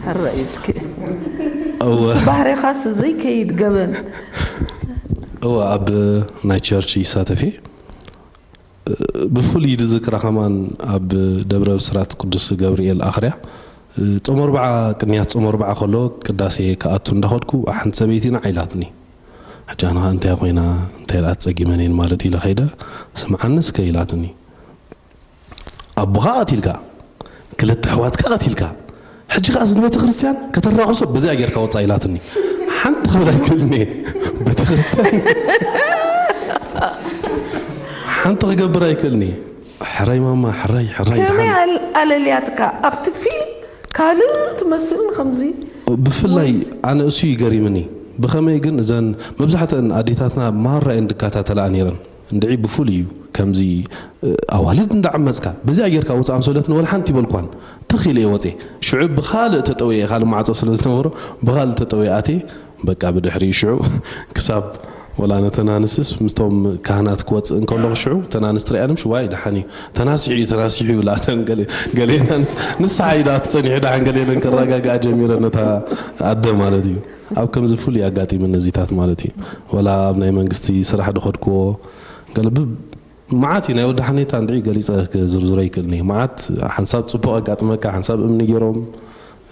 ሕራይ እስኪ እወ። ምስቲ ባህሪኻስ ዘይከይድ ገበን። እወ ኣብ ናይ ቸርች ይሳተፍ እየ። ብፍሉይ ዝዝክራ ከማን ኣብ ደብረ ብስራት ቅዱስ ገብርኤል ኣኽርያ ጾም ኣርብዓ ቅንያት ጾም ኣርብዓ ከሎ ቅዳሴ ክኣቱ እንዳኸድኩ ሓንቲ ሰበይቲ ንዓ ኢላትኒ። ሕጂ ኣነ ኸኣ እንታይ ኮይና እንታይ ደኣ ጸጊመን እየን ማለት ኢለ ኸይደ ስምዓኒ እስከ ኢላትኒ። ኣቦኻ ቀቲልካ ክልተ ኣሕዋትካ ቀቲልካ ሕጂ ከኣ ንቤተ ክርስቲያን ከተራኽሶ በዚኣ ጌርካ ወጻእ ኢላትኒ። ሓንቲ ክብል ኣይክእልን እየ። ቤተክርስትያን ሓንቲ ክገብር ኣይክእልን እየ። ሕራይ ማማ፣ ሕራይ፣ ሕራይ፣ ከመይ ደሓን። ኣል-፣ ኣለልያትካ ኣብቲ ፊልም ካልእ ትመስልን ከምዚ? ብፍላይ ኣነ እሱ ይገሪምኒ። ብኸመይ ግን እዘን መብዛሕትአን ኣዴታትና ማራ እየን ዝከታተላ ነይረን። እንድዒ ብፉል እዩ ከምዚ፣ እ፣ ኣዋልድ እንዳዓመጽካ በዚኣ ጌርካ ውጽእ ኣምሰለትኒ ወላ ሓንቲ ይበልኳን። ትኽ ኢለ እየ ወጽየ። ሽዑ ብኻልእ ተጠውየ፣ ካልእ ማዕጾ ስለ ዝነበሮ ብኻልእ ተጠውየ ኣትየ። በቃ ብድሕሪኡ ሽዑ ክሳብ ወላ ነተን ኣንስትስ ምስቶም ካህናት ክወጽእ እንከለኹ ሽዑ እተን ኣንስቲ ሪኣንም ሽዋይ ደሓን እዩ፣ ተናሲሑ እዩ፣ ተናሲሑ ይብላተን። ገለ፣ ገለ ኣንስ-፣ ንስሓ እዩ ደኣ ትጸኒሑ ደሓን ገለ ኢለን ክረጋግኣ ጀሚረን ነታ ኣደ ማለት እዩ። ኣብ ከምዚ ፍሉይ ኣጋጢመኒ እዚታት ማለት እዩ። ወላ ኣብ ናይ መንግስቲ ስራሕ ዝኸድክዎ ገለ ብ-፣ መዓት እዩ። ናይ ወዲ ሓኔታ እንድዒ ገሊጸ ክዝርዝሮ ኣይክእልን እየ። መዓት ሓንሳብ ጽቡቕ ኣጋጥመካ፣ ሓንሳብ እምኒ ገይሮም፣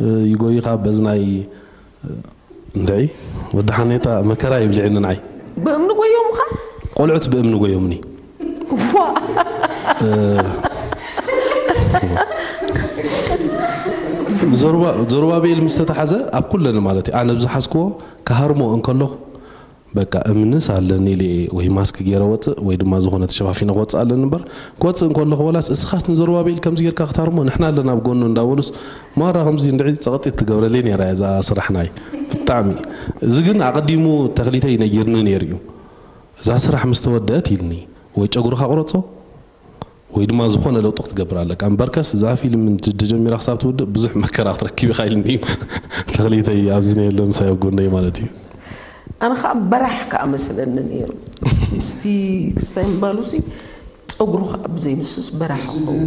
እ፣ ይጎይኻ፣ በዚ ናይ፣ እ፣ እንድዒ ወዲ ሓኔታ መከራ ይብልዕኒ ንዓይ። ብእምኒ ጎዮምኻ? ቆልዑት ብእምኒ ጎዮምኒ። ዋ! እ፣ ዘሩባ-፣ ዘሩባቤል ምስ ተታሓዘ ኣብ ኩለን ማለት እዩ። ኣነ ብዝሓዝክዎ ክሃርሞ እንከለኹ በቃ እምንስ ኣለኒ ኢለ እየ ወይ ማስክ ገይረ ወፅእ ወይ ድማ ዝኾነ ተሸፋፊነ ክወፅእ ኣለኒ እምበር፣ ክወፅእ እንከለኹ ወላስ እስኻስ ንዘሩባቤል ከምዚ ጌርካ ክትሃርሞ ንሕና ኣለና ኣብ ጎኑ እንዳበሉስ ማራ ከምዚ እንድዒ ፀቕጢት ትገብረለይ ነይራ እያ እዛ ስራሕ ናይ ብጣዕሚ። እዚ ግን ኣቐዲሙ ተኽሊተይ ነጊርኒ ነይሩ እዩ። እዛ ስራሕ ምስ ተወደአት ኢልኒ ወይ ጨጉርኻ ቁረፆ ወይ ድማ ዝኾነ ለውጢ ክትገብር ኣለካ። እምበርከስ እዛ ፊልም እንት-፣ ተጀሚራ ክሳብ ትውድእ ብዙሕ መከራ ክትረክብ ኢኻ ኢልኒ እዩ። ተኽሊተይ ኣብዚ ነየለ ምሳይ ኣብ ጎነይ ማለት እዩ። ኣነ ኸዓ በራሕ ከኣ መስለኒ ነይሩ። ምስቲ ክስታይ ምባሉሲ ጸጉሩ ኸዓ ብዘይንሱስ በራሕ ክኸውን።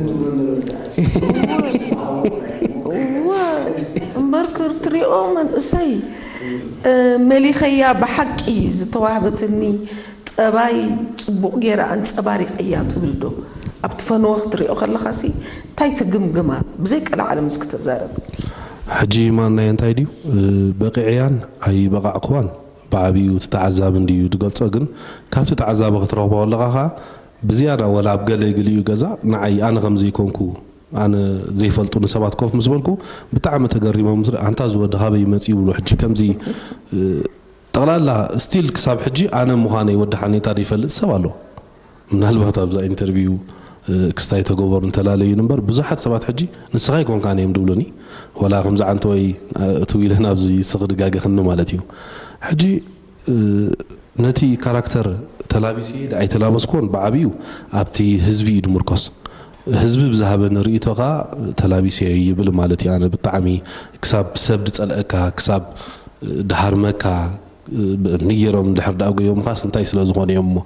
እወ፣ እምበር ክትሪኦ መንእሰይ፣ እ፣ መሊኸያ ብሓቂ ዝተዋህበትኒ ጠባይ ጽቡቕ ገይረ ኣንጸባሪቐያ ትብል ዶ? ኣብቲ ፈነወ ክትሪኦ ከለኻሲ እንታይ ትግምግማ? ብዘይ ቀልዓለም እስኪ ተዛረብ። ሕጂ ማናየ እንታይ ድዩ፣ እ፣ በቒዐያን ኣይበቓዕክዋን ብዓብዩ እቲ ተዓዛቢ እንድዩ ዝገልጾ፣ ግን ካብቲ ተዓዛቢ ክትረኽቦ ከለኻ ኸኣ ብዝያዳ ወላ ኣብ ገለ ግሊኡ ገዛ ንዓይ ኣነ ከም ዘይኮንኩ ኣነ ዘይፈልጡኒ ሰባት ኮፍ ምስ በልኩ ብጣዕሚ ተገሪሞም ምስ ርኢ፣ "ኣንታ እዚ ወዲ ካበይ መጺኡ?" ይብሉ። ሕጂ ከምዚ፣ እ፣ ጠቕላላ ስቲል ክሳብ ሕጂ ኣነ ምዃነይ ወዲ ሓኔታ ዘይፈልጥ ሰብ ኣሎ። ምናልባት ኣብዛ ኢንተርቪው፣ እ፣ ክስታይ ተገበሩ እንተላለዩን እምበር ብዙሓት ሰባት ሕጂ "ንስኻ ኣይኮንካን" እዮም ዝብሉኒ። ወላ ከምዚ ዓንተወይ፣ እ፣ እትው ኢለ ናብዚ ስኽ ድጋገኽኒ ማለት እዩ። ሕጂ፣ እ፣ ነቲ ካራክተር ተላቢሰ ዶ ኣይተላበስኩዎን ብዓብዩ ኣብቲ ህዝቢ እዩ ዝምርኮስ። ህዝቢ ብዝሃበኒ ርእይቶ ከኣ ተላቢሰዮ ይብል ማለት እዩ። ኣነ ብጣዕሚ ክሳብ ሰብ ዝጸልአካ፣ ክሳብ ድሃርመካ፣ ብእምኒ ገይሮም እንድሕር ደኣ ጎዮምኻስ እንታይ ስለ ዝኾኑ እዮም እሞ፣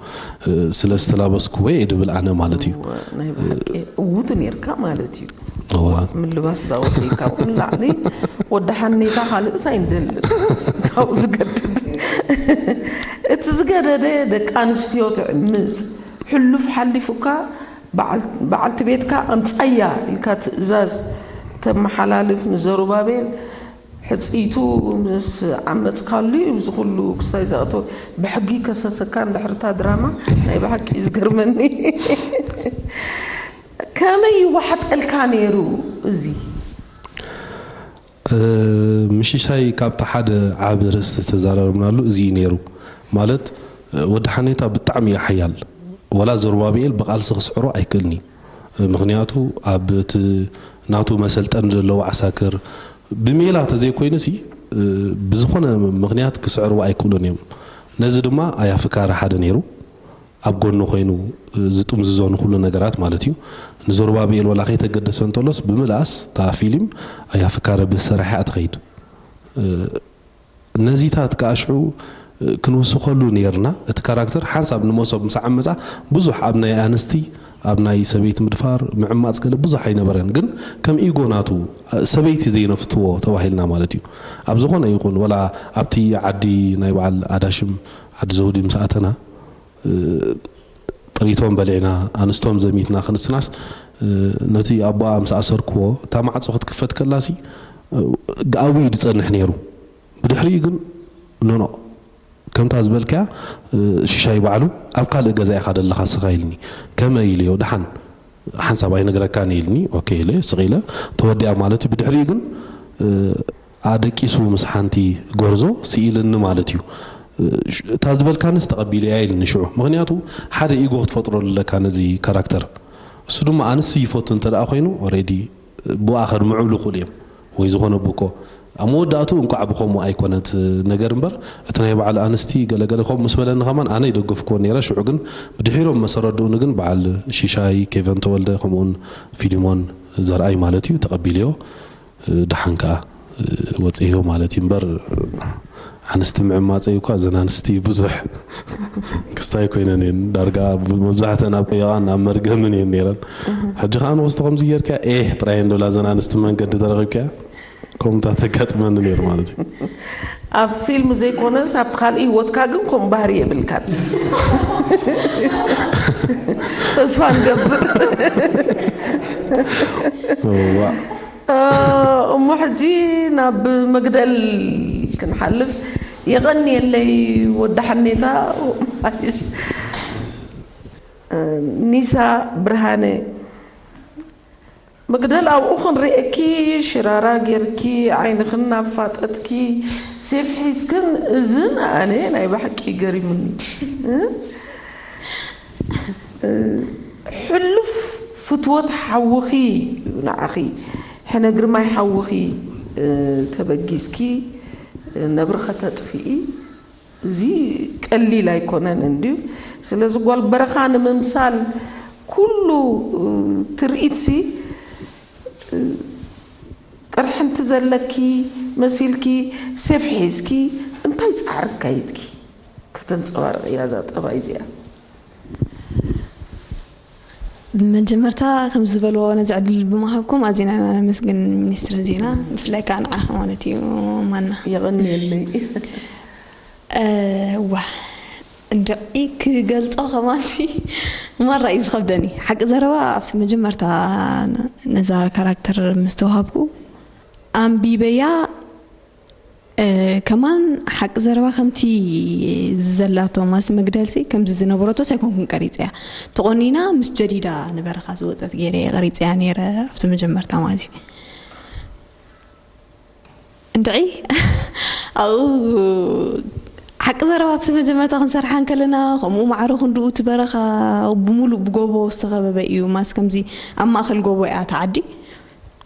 ስለ ዝተላበስክዎ እየ ድብል ኣነ ማለት እዩ። እወ፣ ናይ ብሓቂ ዕዉት ኔርካ ማለት እዩ። እወ። ምልባስ ዳወተይ ካብኡ ንላዕሊ ወዲ ሓኔታ ካልእስ ኣይንደልን። ካብኡ ዝገድድ። እቲ ዝገደደ ደቂ ኣንስትዮ ትዕምጽ፣ ሕሉፍ ሓሊፉካ በዓል-፣ በዓልቲ ቤትካ ኣምጻያ ኢልካ ትእዛዝ ተመሓላልፍ ንዘሩባቤል ሕጽይቱ ምስ ዓመጽካሉ እዩ እዚ ኩሉ ክስታይ ዝኣተወ። ብሕጊ ይከሰሰካ እንድሕር እታ ድራማ ናይ ብሓቂ እዩ ዝገርመኒ። ከመይ ይወሓጠልካ ነይሩ እዚ? እ፣ ምሽሻይ ካብቲ ሓደ ዓቢ ርእስቲ ዝተዛረብናሉ እዚ እዩ ነይሩ። ማለት፣ እ፣ ወዲ ሓኔታ ብጣዕሚ እዩ ሓያል። ወላ ዘሩባብኤል ብቓልሲ ክስዕሮ ኣይክእልን እዩ። እ፣ ምኽንያቱ ኣብ እቲ ናቱ መሰልጠኒ ዘለዎ ዓሳክር ብሜላ ተዘይኮይኑሲ፣ እ፣ ብዝኾነ ምኽንያት ክስዕርዎ ኣይክእሉን እዮም። ነዚ ድማ ኣያ ፍካረ ሓደ ነይሩ። ኣብ ጎኑ ኮይኑ ዝጥምዝዞ ንኹሉ ነገራት ማለት እዩ። ንዘሩባብኤል ወላ ከይተገደሰ እንተሎስ ብምልኣስ እታ ፊልም ኣያ ፍካረ ብዝሰረሐ እያ ትኸይድ። ነዚታት ከኣ ሽዑ ክንውስኸሉ ነይርና። እቲ ካራክተር ሓንሳብ ንመሶብ ምስ ዓመጻ ብዙሕ ኣብ ናይ ኣንስቲ፣ ኣብ ናይ ሰበይቲ ምድፋር፣ ምዕማጽ ገለ ብዙሕ ኣይነበረን። ግን ከም ኢጎ ናቱ ሰበይቲ ዘይነፍትዎ ተባሂልና ማለት እዩ። ኣብ ዝኾነ ይኹን ወላ ኣብቲ ዓዲ ናይ በዓል ኣዳሽም ዓዲ ዘውዲ ምስ ኣተና፣ እ፣ ጥሪቶም በሊዕና፣ ኣንስቶም ዘሚትና ክንስናስ፣ እ፣ ነቲ ኣቦኣ ምስ ኣሰርክዎ፣ እታ ማዕጾ ክትክፈት ከላሲ፣ እ፣ ኣውዩ ዝጸንሕ ነይሩ። ብድሕሪኡ ግን፣ ኖኖ፣ ከምታ ዝበልካያ፣ እ፣ ሽሻይ ባዕሉ፣ "ኣብ ካልእ ገዛ ኢኻ ዘለኻ ስኻ" ኢልኒ። ከመይ ኢለዮ፣ ደሓን፣ ሓንሳብ ኣይነግረካን ኢልኒ። ኦኬ ኢለ፣ ስቕ ኢለ፣ ተወዲኣ ማለት እዩ። ብድሕሪኡ ግን፣ እ፣ ኣደቂሱ ምስ ሓንቲ ጎርዞ ስኢልኒ ማለት እዩ። እታ ዝበልካንስ ተቐቢለያ ኢልኒ ሽዑ። ምኽንያቱ ሓደ ኢጎ ክትፈጥረሉ ኣለካ ነዚ ካራክተር። እሱ ድማ ኣንስ ይፈቱ እንተ ደኣ ኮይኑ ኦሬዲ ብኣ ከድምዑሉ ይኽእሉ እዮም። ወይ ዝኾነ ብኮ ኣብ መወዳእቱ እንኳዕ ብኸምኡ ኣይኮነት ነገር እምበር እቲ ናይ በዓል ኣንስቲ ገለገለ ከምኡ ምስ በለኒ ከማን ኣነ ይደገፍክዎ ነይረ። ሽዑ ግን ብድሒሮም መሰረድኡኒ ግን በዓል ሽሻይ ኬቨን ተወልደ ከምኡውን ፊሊሞን ዘርኣይ ማለት እዩ ተቐቢልዮ። ደሓን ከኣ ወፅዮ ማለት እዩ እምበር ኣንስቲ ምዕማፀይ እኳ እዘን ኣንስቲ ብዙሕ ክስታይ ኮይነን እየን ዳርጋ መብዛሕተን ኣብ ቀየቓን ኣብ መርገምን እየን ነይረን። ሕጂ ከዓ ንወስቶ ከምዚ ጌርካ ኤህ ጥራይ እንዶላ እዘን ኣንስቲ መንገዲ ተረኺብካ ከምታ ተጋጥመኒ ነይሩ ማለት እዩ። ኣብ ፊልም ዘይኮነስ ኣብ ካልእ ህይወትካ ግን ከምኡ ባህሪ የብልካን። ተስፋ ንገብር። እዋ እሞ ሕጂ ናብ መግደል ክንሓልፍ። የቐንየለይ ወዲ ሓኔታ። ኒሳ ብርሃነ፣ መግደል ኣብኡ ክንርእየኪ ሽራራ ጌርኪ ዓይንኽን እናፋጠጥኪ ሴፍ ሒዝክን እዝን ኣነ ናይ ብሓቂ ገሪሙኒ። ሕሉፍ ፍትወት ሓውኺ እዩ ንዓኺ፣ ሕነ ግርማይ ሓውኺ ተበጊስኪ ነብሪ ኸተጥፍኢ፣ እዚ ቀሊል ኣይኮነን እንድዩ። ስለዚ ጓል በረኻ ንምምሳል ኩሉ ትርኢትሲ ቅርሕንቲ ዘለኪ መሲልኪ ሴፍ ሒዝኪ እንታይ ፃዕሪ ኣካይድኪ ከተንፀባርቕያ እዛ ጠባይ እዚኣ? ብመጀመርታ ከም ዝበልዎ ነዚ ዕድል ብምሃብኩም ኣዚና ነመስግን ሚኒስትሪ ዜና፣ ብፍላይ ከዓ ንዓኺ ማለት እዩ ማና። የቐንየለይ። እዋ እንድዒ ክገልፆ ከማንሲ ማራ እዩ ዝኸብደኒ። ሓቂ ዘረባ ኣብቲ መጀመርታ ነዛ ካራክተር ምስ ተዋሃብኩ ኣንቢበያ ከማን ሓቂ ዘረባ ከምቲ ዘላቶ ማስ መግደልሲ ከምዚ ዝነበረቶስ ኣይኮንኩን ቀሪፀያ። ተቆኒና ምስ ጀዲዳ ንበረኻ ዝወፀት ገይረ ቀሪፀያ ነይረ ኣብቲ መጀመርታ ማለት እዩ። እንድዒ ኣብኡ ሓቂ ዘረባ ኣብቲ መጀመርታ ክንሰርሓ እንከለና ከምኡ ማዕረ ክንድኡ እቲ በረኻ ብምሉእ ብጎቦ ዝተኸበበ እዩ። ማስ ከምዚ ኣብ ማእኸል ጎቦ እያ እታ ዓዲ።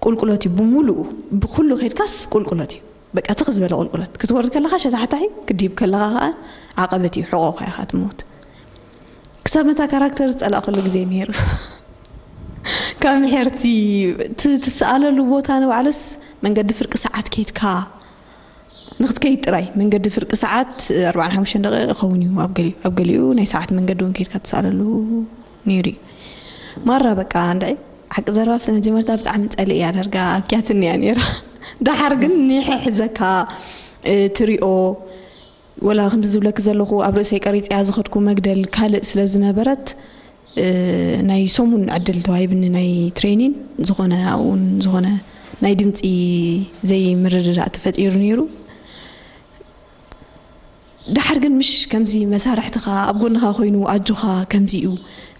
ቁልቁለት እዩ ብምሉኡ፣ ብኩሉ ከድካስ ቁልቁለት እዩ። በቃ ትኽ ዝበለ ቁልቁለት ክትወርድ ከለኻ ሸታሕታሒ ክድይብ ከለኻ ከዓ ዓቐበት እዩ፣ ሕቖኻ ኢኻ ትሞት። ክሳብ ነታ ካራክተር ዝፀላእኩሉ ግዜ ነይሩ። ካብ ምሕርቲ ት- ትሰኣለሉ ቦታ ንባዕሉስ መንገዲ ፍርቂ ሰዓት ከይድካ ንክትከይድ ጥራይ መንገዲ ፍርቂ ሰዓት ኣርባዓን ሓሙሽተን ደቂቕ ይኸውን እዩ ኣብ ገሊኡ ኣብ ገሊኡ ናይ ሰዓት መንገዲ እውን ከይድካ ትሰኣለሉ ነይሩ እዩ። ማራ በቃ እንድዒ ሓቂ ዘረባ ኣብቲ መጀመርታ ብጣዕሚ ፀልእ እያ ዳርጋ ኣብኪያትኒ እያ ነይራ። ደሓር ግን ኒሕሕ ዘካ ትሪኦ ወላ ከምዚ ዝብለኪ ዘለኹ ኣብ ርእሰይ ቀሪፀያ ዝኸድኩ መግደል ካልእ ስለ ዝነበረት ናይ ሰሙን ዕድል ተዋሂብኒ ናይ ትሬኒን ዝኾነ ኣብኡን ዝኾነ ናይ ድምፂ ዘይምርድዳእ ተፈጢሩ ነይሩ። ደሓር ግን ምሽ ከምዚ መሳርሕትኻ ኣብ ጎንኻ ኮይኑ ኣጆኻ ከምዚ እዩ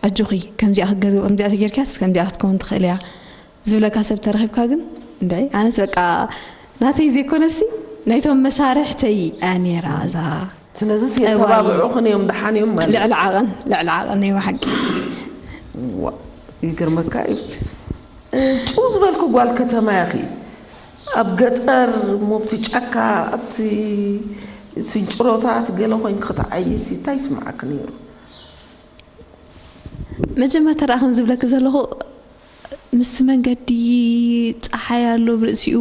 ኣጆኺ ከምዚኣ ክትገ- ከምዚኣ ተጌርካስ ከምዚኣ ክትከውን ትኽእል እያ ዝብለካ ሰብ ተረኺብካ ግን እንድዒ ኣነስ በቃ ናተይ ዘይኮነሲ ናይቶም መሳርሕተይ እያ ነይራ እዛ ስለዚ ጠባይ- የተባብዑኽን እዮም ደሓን እዮም ማለት ልዕሊ ዓቐን ልዕሊ ዓቐን ናይ ብሓቂ ዋ፣ ይገርመካ እዩ። ጭው ዝበልኩ ጓል ከተማ ያኺ ኣብ ገጠር ሞብቲ ጫካ ኣብቲ ስንጭሮታት ገለ ኮይንክ ክትዓይስ እንታይ ይስምዓክ ነይሩ? መጀመርታ ደኣ ከም ዝብለኪ ዘለኹ ምስቲ መንገዲ ፀሓይ ኣሎ ብርእሲኡ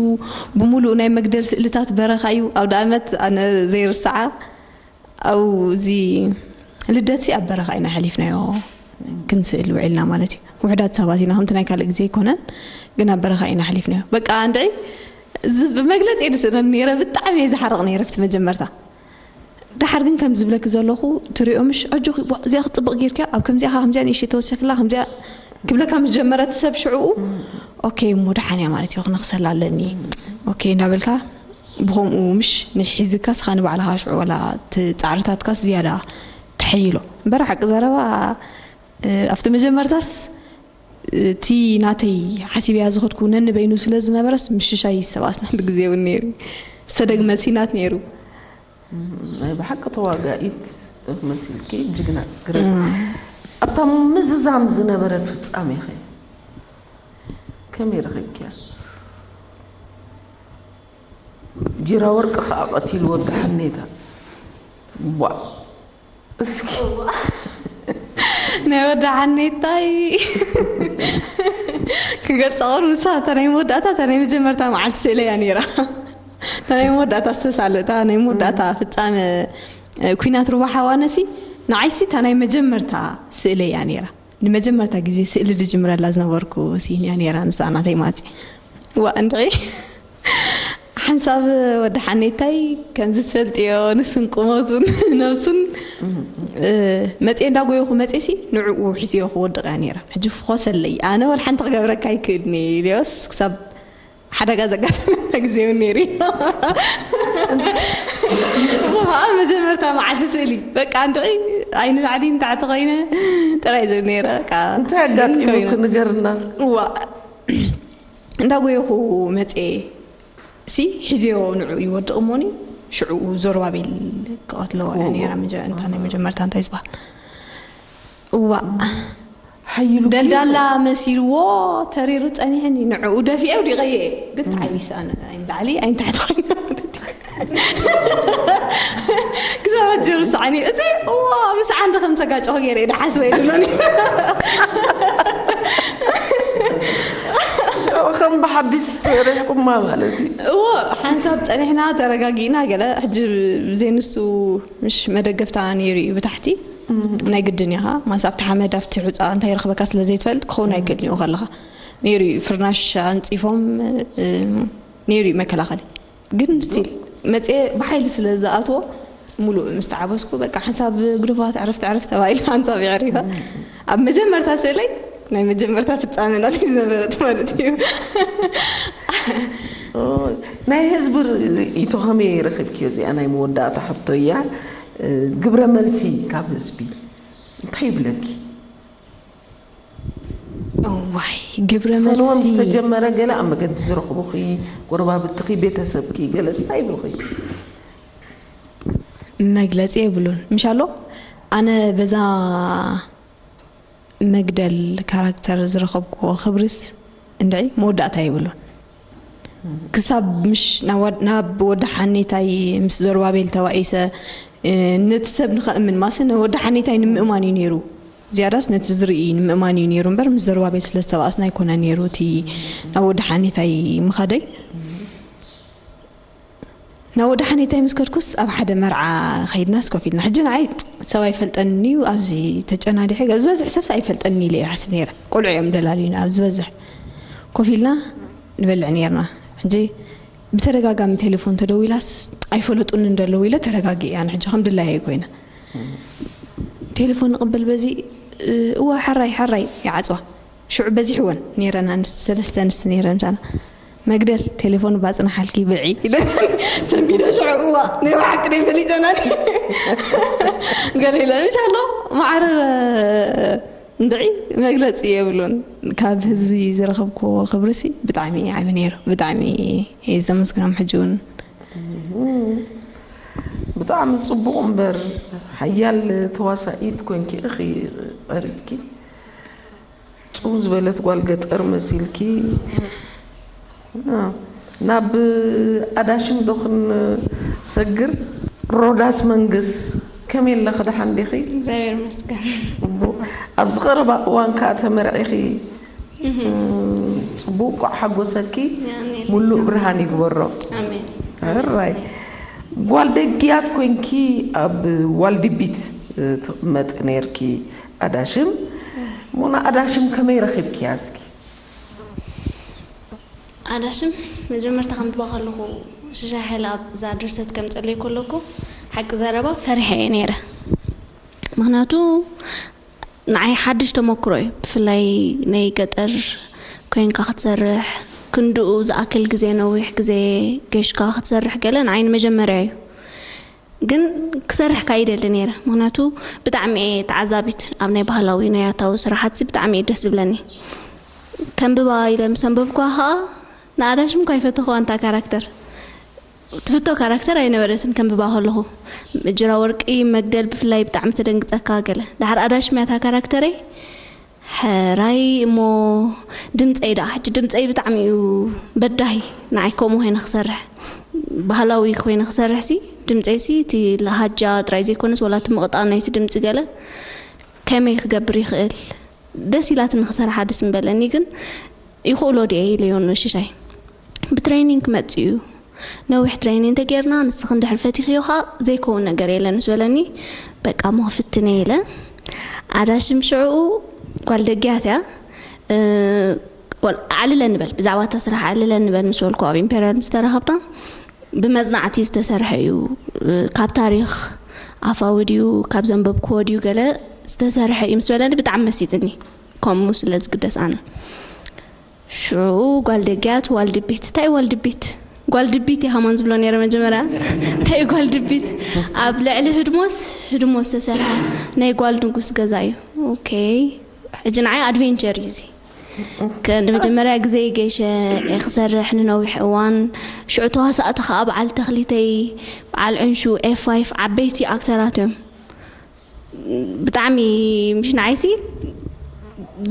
ብምሉእ ናይ መግደል ስእልታት በረኻ እዩ ኣብ ደኣመት ኣነ ዘይርስዓ ኣብኡ እዚ ልደትሲ ኣብ በረኻ ኢና ሓሊፍናዮ ክንስእል ውዒልና ማለት እዩ ውሕዳት ሰባት ኢና ከምቲ ናይ ካልእ ግዜ ኣይኮነን ግን ኣብ በረኻ ኢና ሓሊፍናዮ በቃ እንድዒ መግለፂ ድስእነን ነይረ ብጣዕሚ እየ ዝሓርቕ ነይረ ፍቲ መጀመርታ ዳሓር ግን ከም ዝብለኪ ዘለኹ ትሪኦ ምሽ ኣጆኺ ቧ እዚኣ ክትፅብቕ ጌርኪያ ኣብ ከምዚኣ ኸዓ ከምዚኣ ንእሽተይ ተወሲኽላ ከምዚኣ ክብለካ ምስ ጀመረ እቲ ሰብ ሽዕኡ ኦኬ እሞ ደሓን እያ ማለት እዩ ክነኽሰላ ኣለኒ ኦኬ እንዳበልካ ብኸምኡ ምሽ ንሒዝካ ስኻ ንባዕልኻ ሽዑ ወላ እቲ ፃዕርታትካስ ዝያዳ ተሐይሎ እምበር ሓቂ ዘረባ ኣብቲ መጀመርታስ እቲ ናተይ ሓሲብያ ዝኸድኩ ነንበይኑ ስለ ዝነበረስ ምሽሻይ ይሰባስናሉ ግዜ እውን ነይሩ። ዝተደግመ ሲናት ነይሩ። ናይ ብሓቂ ተዋጋኢት መሲልኪ፣ ጅግና ግረ። ኣብታ ምዝዛም ዝነበረት ፍጻሜ ኸ ከመይ ረኺብኪያ? ጅራ ወርቂ ከዓ ቀቲልዎ ወዲ ሓኔታ። ቧ እስኪ ናይ ወዲ ሓኔታይ ክገልፃ ቅርብ ንሳ እታ ናይ መወዳእታ እታ ናይ መጀመርታ መዓልቲ ስእለ እያ ነይራ። እታ ናይ መወዳእታ ዝተሳለጣ ናይ መወዳእታ ፍጻመ እ፣ ኩናት ሩባ ሓዋነሲ ንዓይሲ እታ ናይ መጀመርታ ስእለ እያ ነይራ። ንመጀመርታ ግዜ ስእሊ ድጅምረላ ዝነበርኩ ሲን እያ ነይራ ንሳ ናተይ ማለት እዩ። ዋ እንድዒ ሓንሳብ ወዲ ሓኔታይ ከምዚ ትፈልጥዮ ንሱን ቁመቱን ነብሱን እ፣ መፅየ እንዳጎየኹ መፅየሲ ንዕኡ ሒዝዮ ክወድቕ እያ ነይራ። ሕጂ ፍኾሰለይ ኣነ ወላ ሓንቲ ክገብረካ ኣይክእልኒ ኢልዮስ ክሳብ ሓደጋ ዘጋጠመና ግዜ እውን ነይሩ እዩ። እሞ ከዓ መጀመርታ መዓልቲ ስእሊ በቃ እንድዒ ኣይንላዕሊ ንታሕቲ ኮይነ ጥራይ ዝብል ነይረ። በቃ እንታይ ኣጋጢሙኪ ንገርና። እዋ እንዳጎየኹ መፅየ ሲ ሒዝዮ ንዑ ይወድቕ እሞኒ ሽዑ ዞርባቤል ክቐትለዋ እያ ነይራ። መጀ- እንታ ናይ መጀመርታ እንታይ ዝበሃል እዋ ሓይሉ ደልዳላ መሲልዎ ተሪሩ ጸኒሕኒ ንዕኡ ደፊአ ውዲቐየ ግን ተዓቢሰ ኣነ ኣይንላዕሊ ኣይንታሕቲ ኮይነ ክሳብ ሕጂ ርስዓኒ እዚ እዋ ምስ ዓንዲ ከም ተጋጨኹ ገይረ እየ ድሓስበ ይብሎኒ ከም ብሓዲስ ሪሕቁማ ማለት እዩ። እዎ ሓንሳብ ጸኒሕና ተረጋጊእና ገለ ሕጂ ብዘይ ንሱ ምሽ መደገፍታ ነይሩ እዩ ብታሕቲ ናይ ግድን ኢኻ ማስ ኣብቲ ሓመድ ኣብቲ ሑፃ እንታይ ረኽበካ ስለ ዘይትፈልጥ ክኸውን ኣይክእልን እዩ ከለኻ ነይሩ እዩ ፍርናሽ ኣንፂፎም ነይሩ እዩ መከላኸሊ ግን ስቲል መፅየ ብሓይሊ ስለ ዝኣትዎ ሙሉእ ምስ ተዓበስኩ በቃ ሓንሳብ ግዱፋት ዕርፍቲ ዕርፍቲ ተባሂሉ ሓንሳብ ይዕሪፋ ኣብ መጀመርታ ስእለይ ናይ መጀመርታ ፍፃመ ናተይ ዝነበረት ማለት እዩ። ናይ ህዝቢ ርእይቶ ከመይ ረኺብክዮ? እዚኣ ናይ መወዳእታ ሕቶ እያ። ግብረ መልሲ ካብ ህዝቢ እንታይ ይብለኪ? እዋይ ግብረ መልሲ ፈንዎም ዝተጀመረ ገለ ኣብ መገዲ ዝረኽቡኺ ጎረባብትኺ ቤተሰብኪ ገለስ እንታይ ይብሉኺ? መግለፂ የብሉን ምሻሎ ኣነ በዛ መግደል ካራክተር ዝረኸብክዎ ክብርስ እንድዒ መወዳእታ የብሉን ክሳብ ምሽ ናብ ወዲ ሓኔታይ ምስ ዘሩባቤል ተባኢሰ ነቲ ሰብ ንኸእምን ማሰ ወዲ ሓኔታይ ንምእማን እዩ ነይሩ ዝያዳስ ነቲ ዝርኢ ንምእማን እዩ ነይሩ እምበር ምስ ዘሩባቤል ስለ ዝተባእስና ኣይኮነ ነይሩ እቲ ናብ ወዲ ሓኔታይ ምኻደይ ናብ ወዲ ሓኔታይ ምስ ከድኩስ ኣብ ሓደ መርዓ ከይድናስ ኮፍ ኢልና ሕጂ ንዓይ ሰብ ኣይፈልጠኒ እዩ ኣብዚ ተጨናዲሐ ዝበዝሕ ሰብስ ኣይፈልጠኒ ኢለ እየ ሓስብ ነይረ ቆልዑ እዮም ደላልዩና ኣብ ዝበዝሕ ኮፍ ኢልና ንበልዕ ነይርና ሕጂ ብተደጋጋሚ ቴሌፎን ተደዊላስ ኣይፈለጡኒ እንደለዉ ኢለ ተረጋጊ እያ ሕጂ ከም ድላየ ኮይነ ቴሌፎን ንቕበል በዚ እዋ ሓራይ ሓራይ ይዓፅዋ ሽዑ በዚሕወን ነይረን ኣንስቲ ሰለስተ ኣንስቲ ነይረን ምሳና መግደል ቴሌፎን ባፅናሓልኪ ብዒ ኢለን ሰንቢደ ሽዑ እዋ ናይ ብሓቂ ናይ ፈሊጠናል ገለ ኢለ እንሻሎ ማዕረ እንድዒ መግለፂ የብሉን ካብ ህዝቢ ዝረኸብክዎ ክብርሲ ብጣዕሚ ዓቢ ነይሩ ብጣዕሚ ዘመስግኖም ሕጂ እውን ብጣዕሚ ፅቡቕ እምበር ሓያል ተዋሳኢት ኮንኪ ኢኺ ቀሪብኪ ፅው ዝበለት ጓል ገጠር መሲልኪ ናብ ኣዳሽም ዶ ክንሰግር ሮዳስ መንግስ ከመይ ኣለኺ ደሓን ዲኺ እግዚኣብሔር ይመስገን ጽቡቕ ኣብዚ ቀረባ እዋን ከዓ ተመርዒኺ ጽቡቅ ቋዕ ሓጎሰኪ ሙሉእ ብርሃን ይግበሮ ኣሜን ራይ ጓል ደግያት ኮንኪ ኣብ ዋልዲቢት ትቕመጥ ነርኪ ኣዳሽም ሙና ኣዳሽም ከመይ ረኺብኪያ እስኪ ኣዳሽም መጀመርታ ከም ትባ ከለኹ ሽሻይ ሓይለ ኣብዛ ድርሰት ከም ጸለይ ከለኩ ሓቂ ዘረባ ፈሪሐ እየ ነይረ ምክንያቱ ንዓይ ሓድሽ ተመክሮ እዩ ብፍላይ ናይ ገጠር ኮይንካ ክትሰርሕ ክንድኡ ዝኣክል ግዜ ነዊሕ ግዜ ገሽካ ክትሰርሕ ገለ ንዓይ ንመጀመርያ እዩ ግን ክሰርሕ ካ ይደሊ ነይረ ምክንያቱ ብጣዕሚ እየ ተዓዛቢት ኣብ ናይ ባህላዊ ናይ ኣታዊ ስራሓት ብጣዕሚ እዩ ደስ ዝብለኒ ከንብባ ኢለ ምስ ኣንበብኳ ከዓ ንኣዳሽም እኳ ኣይፈተኹዋን እታ ካራክተር። ትፍቶ ካራክተር ኣይነበረትን ከንብባ ከለኹ። ጅራ ወርቂ መግደል ብፍላይ ብጣዕሚ ተደንግጸካ ገለ። ድሓር ኣዳሽም እያ እታ ካራክተረይ። ሕራይ እሞ ድምጸይ ደኣ፣ ሕጂ ድምጸይ ብጣዕሚ እዩ በዳሂ። ንዓይ ከምኡ ኮይነ ክሰርሕ፣ ባህላዊ ኮይነ ክሰርሕ ሲ፣ ድምጸይ ሲ እቲ ለሃጃ ጥራይ ዘይኮነስ ዋላ እቲ ምቕጣን ናይቲ ድምጺ ገለ ከመይ ክገብር ይኽእል? ደስ ኢላትኒ ክሰርሓ ደስ ምበለኒ፣ ግን ይኽእሎ ድየ ኢለዮ ንሽሻይ። ብትሬኒንግ ክመጽእ እዩ፣ ነዊሕ ትሬኒንግ እንተጌርና ንስኺ እንድሕር ፈቲኽዮ ኸኣ ዘይከውን ነገር የለን ምስ በለኒ፣ በቃ እሞ ክፍትን እየ ኢለ። ኣዳሽም ሽዕኡ ጓል ደግያት እያ። እ፣ ወል-፣ ኣዕልለ ንበል፣ ብዛዕባ እታ ስራሕ ኣዕልለ ንበል ምስ በልኩ ኣብ ኢምፔርያል ምስ ተራኸብና፣ ብመጽናዕቲ ዝተሰርሐ እዩ፣ ካብ ታሪኽ ኣፋዊ ድዩ ካብ ዘንበብክዎ ድዩ ገለ ዝተሰርሐ እዩ ምስ በለኒ ብጣዕሚ መሲጥኒ። ከምኡ ስለ ዝግደስ ኣነ ሽዑ ጓል ደግያት ዋልድቢት፣ እንታይ ዋልድቢት? ጓል ድቢት እየ ሃማን ዝብሎ ነይረ መጀመርያ። እንታይ ጓል ድቢት? ኣብ ልዕሊ ህድሞስ ህድሞ ዝተሰርሐ ናይ ጓል ንጉስ ገዛ እዩ። ኦኬ፣ ሕጂ ንዓይ ኣድቬንቸር እዩ እዚ። ከ-፣ ንመጀመርያ ግዜ ገይሸ እየ ክሰርሕ ንነዊሕ እዋን። ሽዑ ተዋሳእቲ ኸኣ በዓል ተኽሊተይ፣ በዓል ዕንሹ፣ ኤፍ ፋይፍ ዓበይቲ ኣክተራት እዮም። ብጣዕሚ ምሽ ንዓይሲ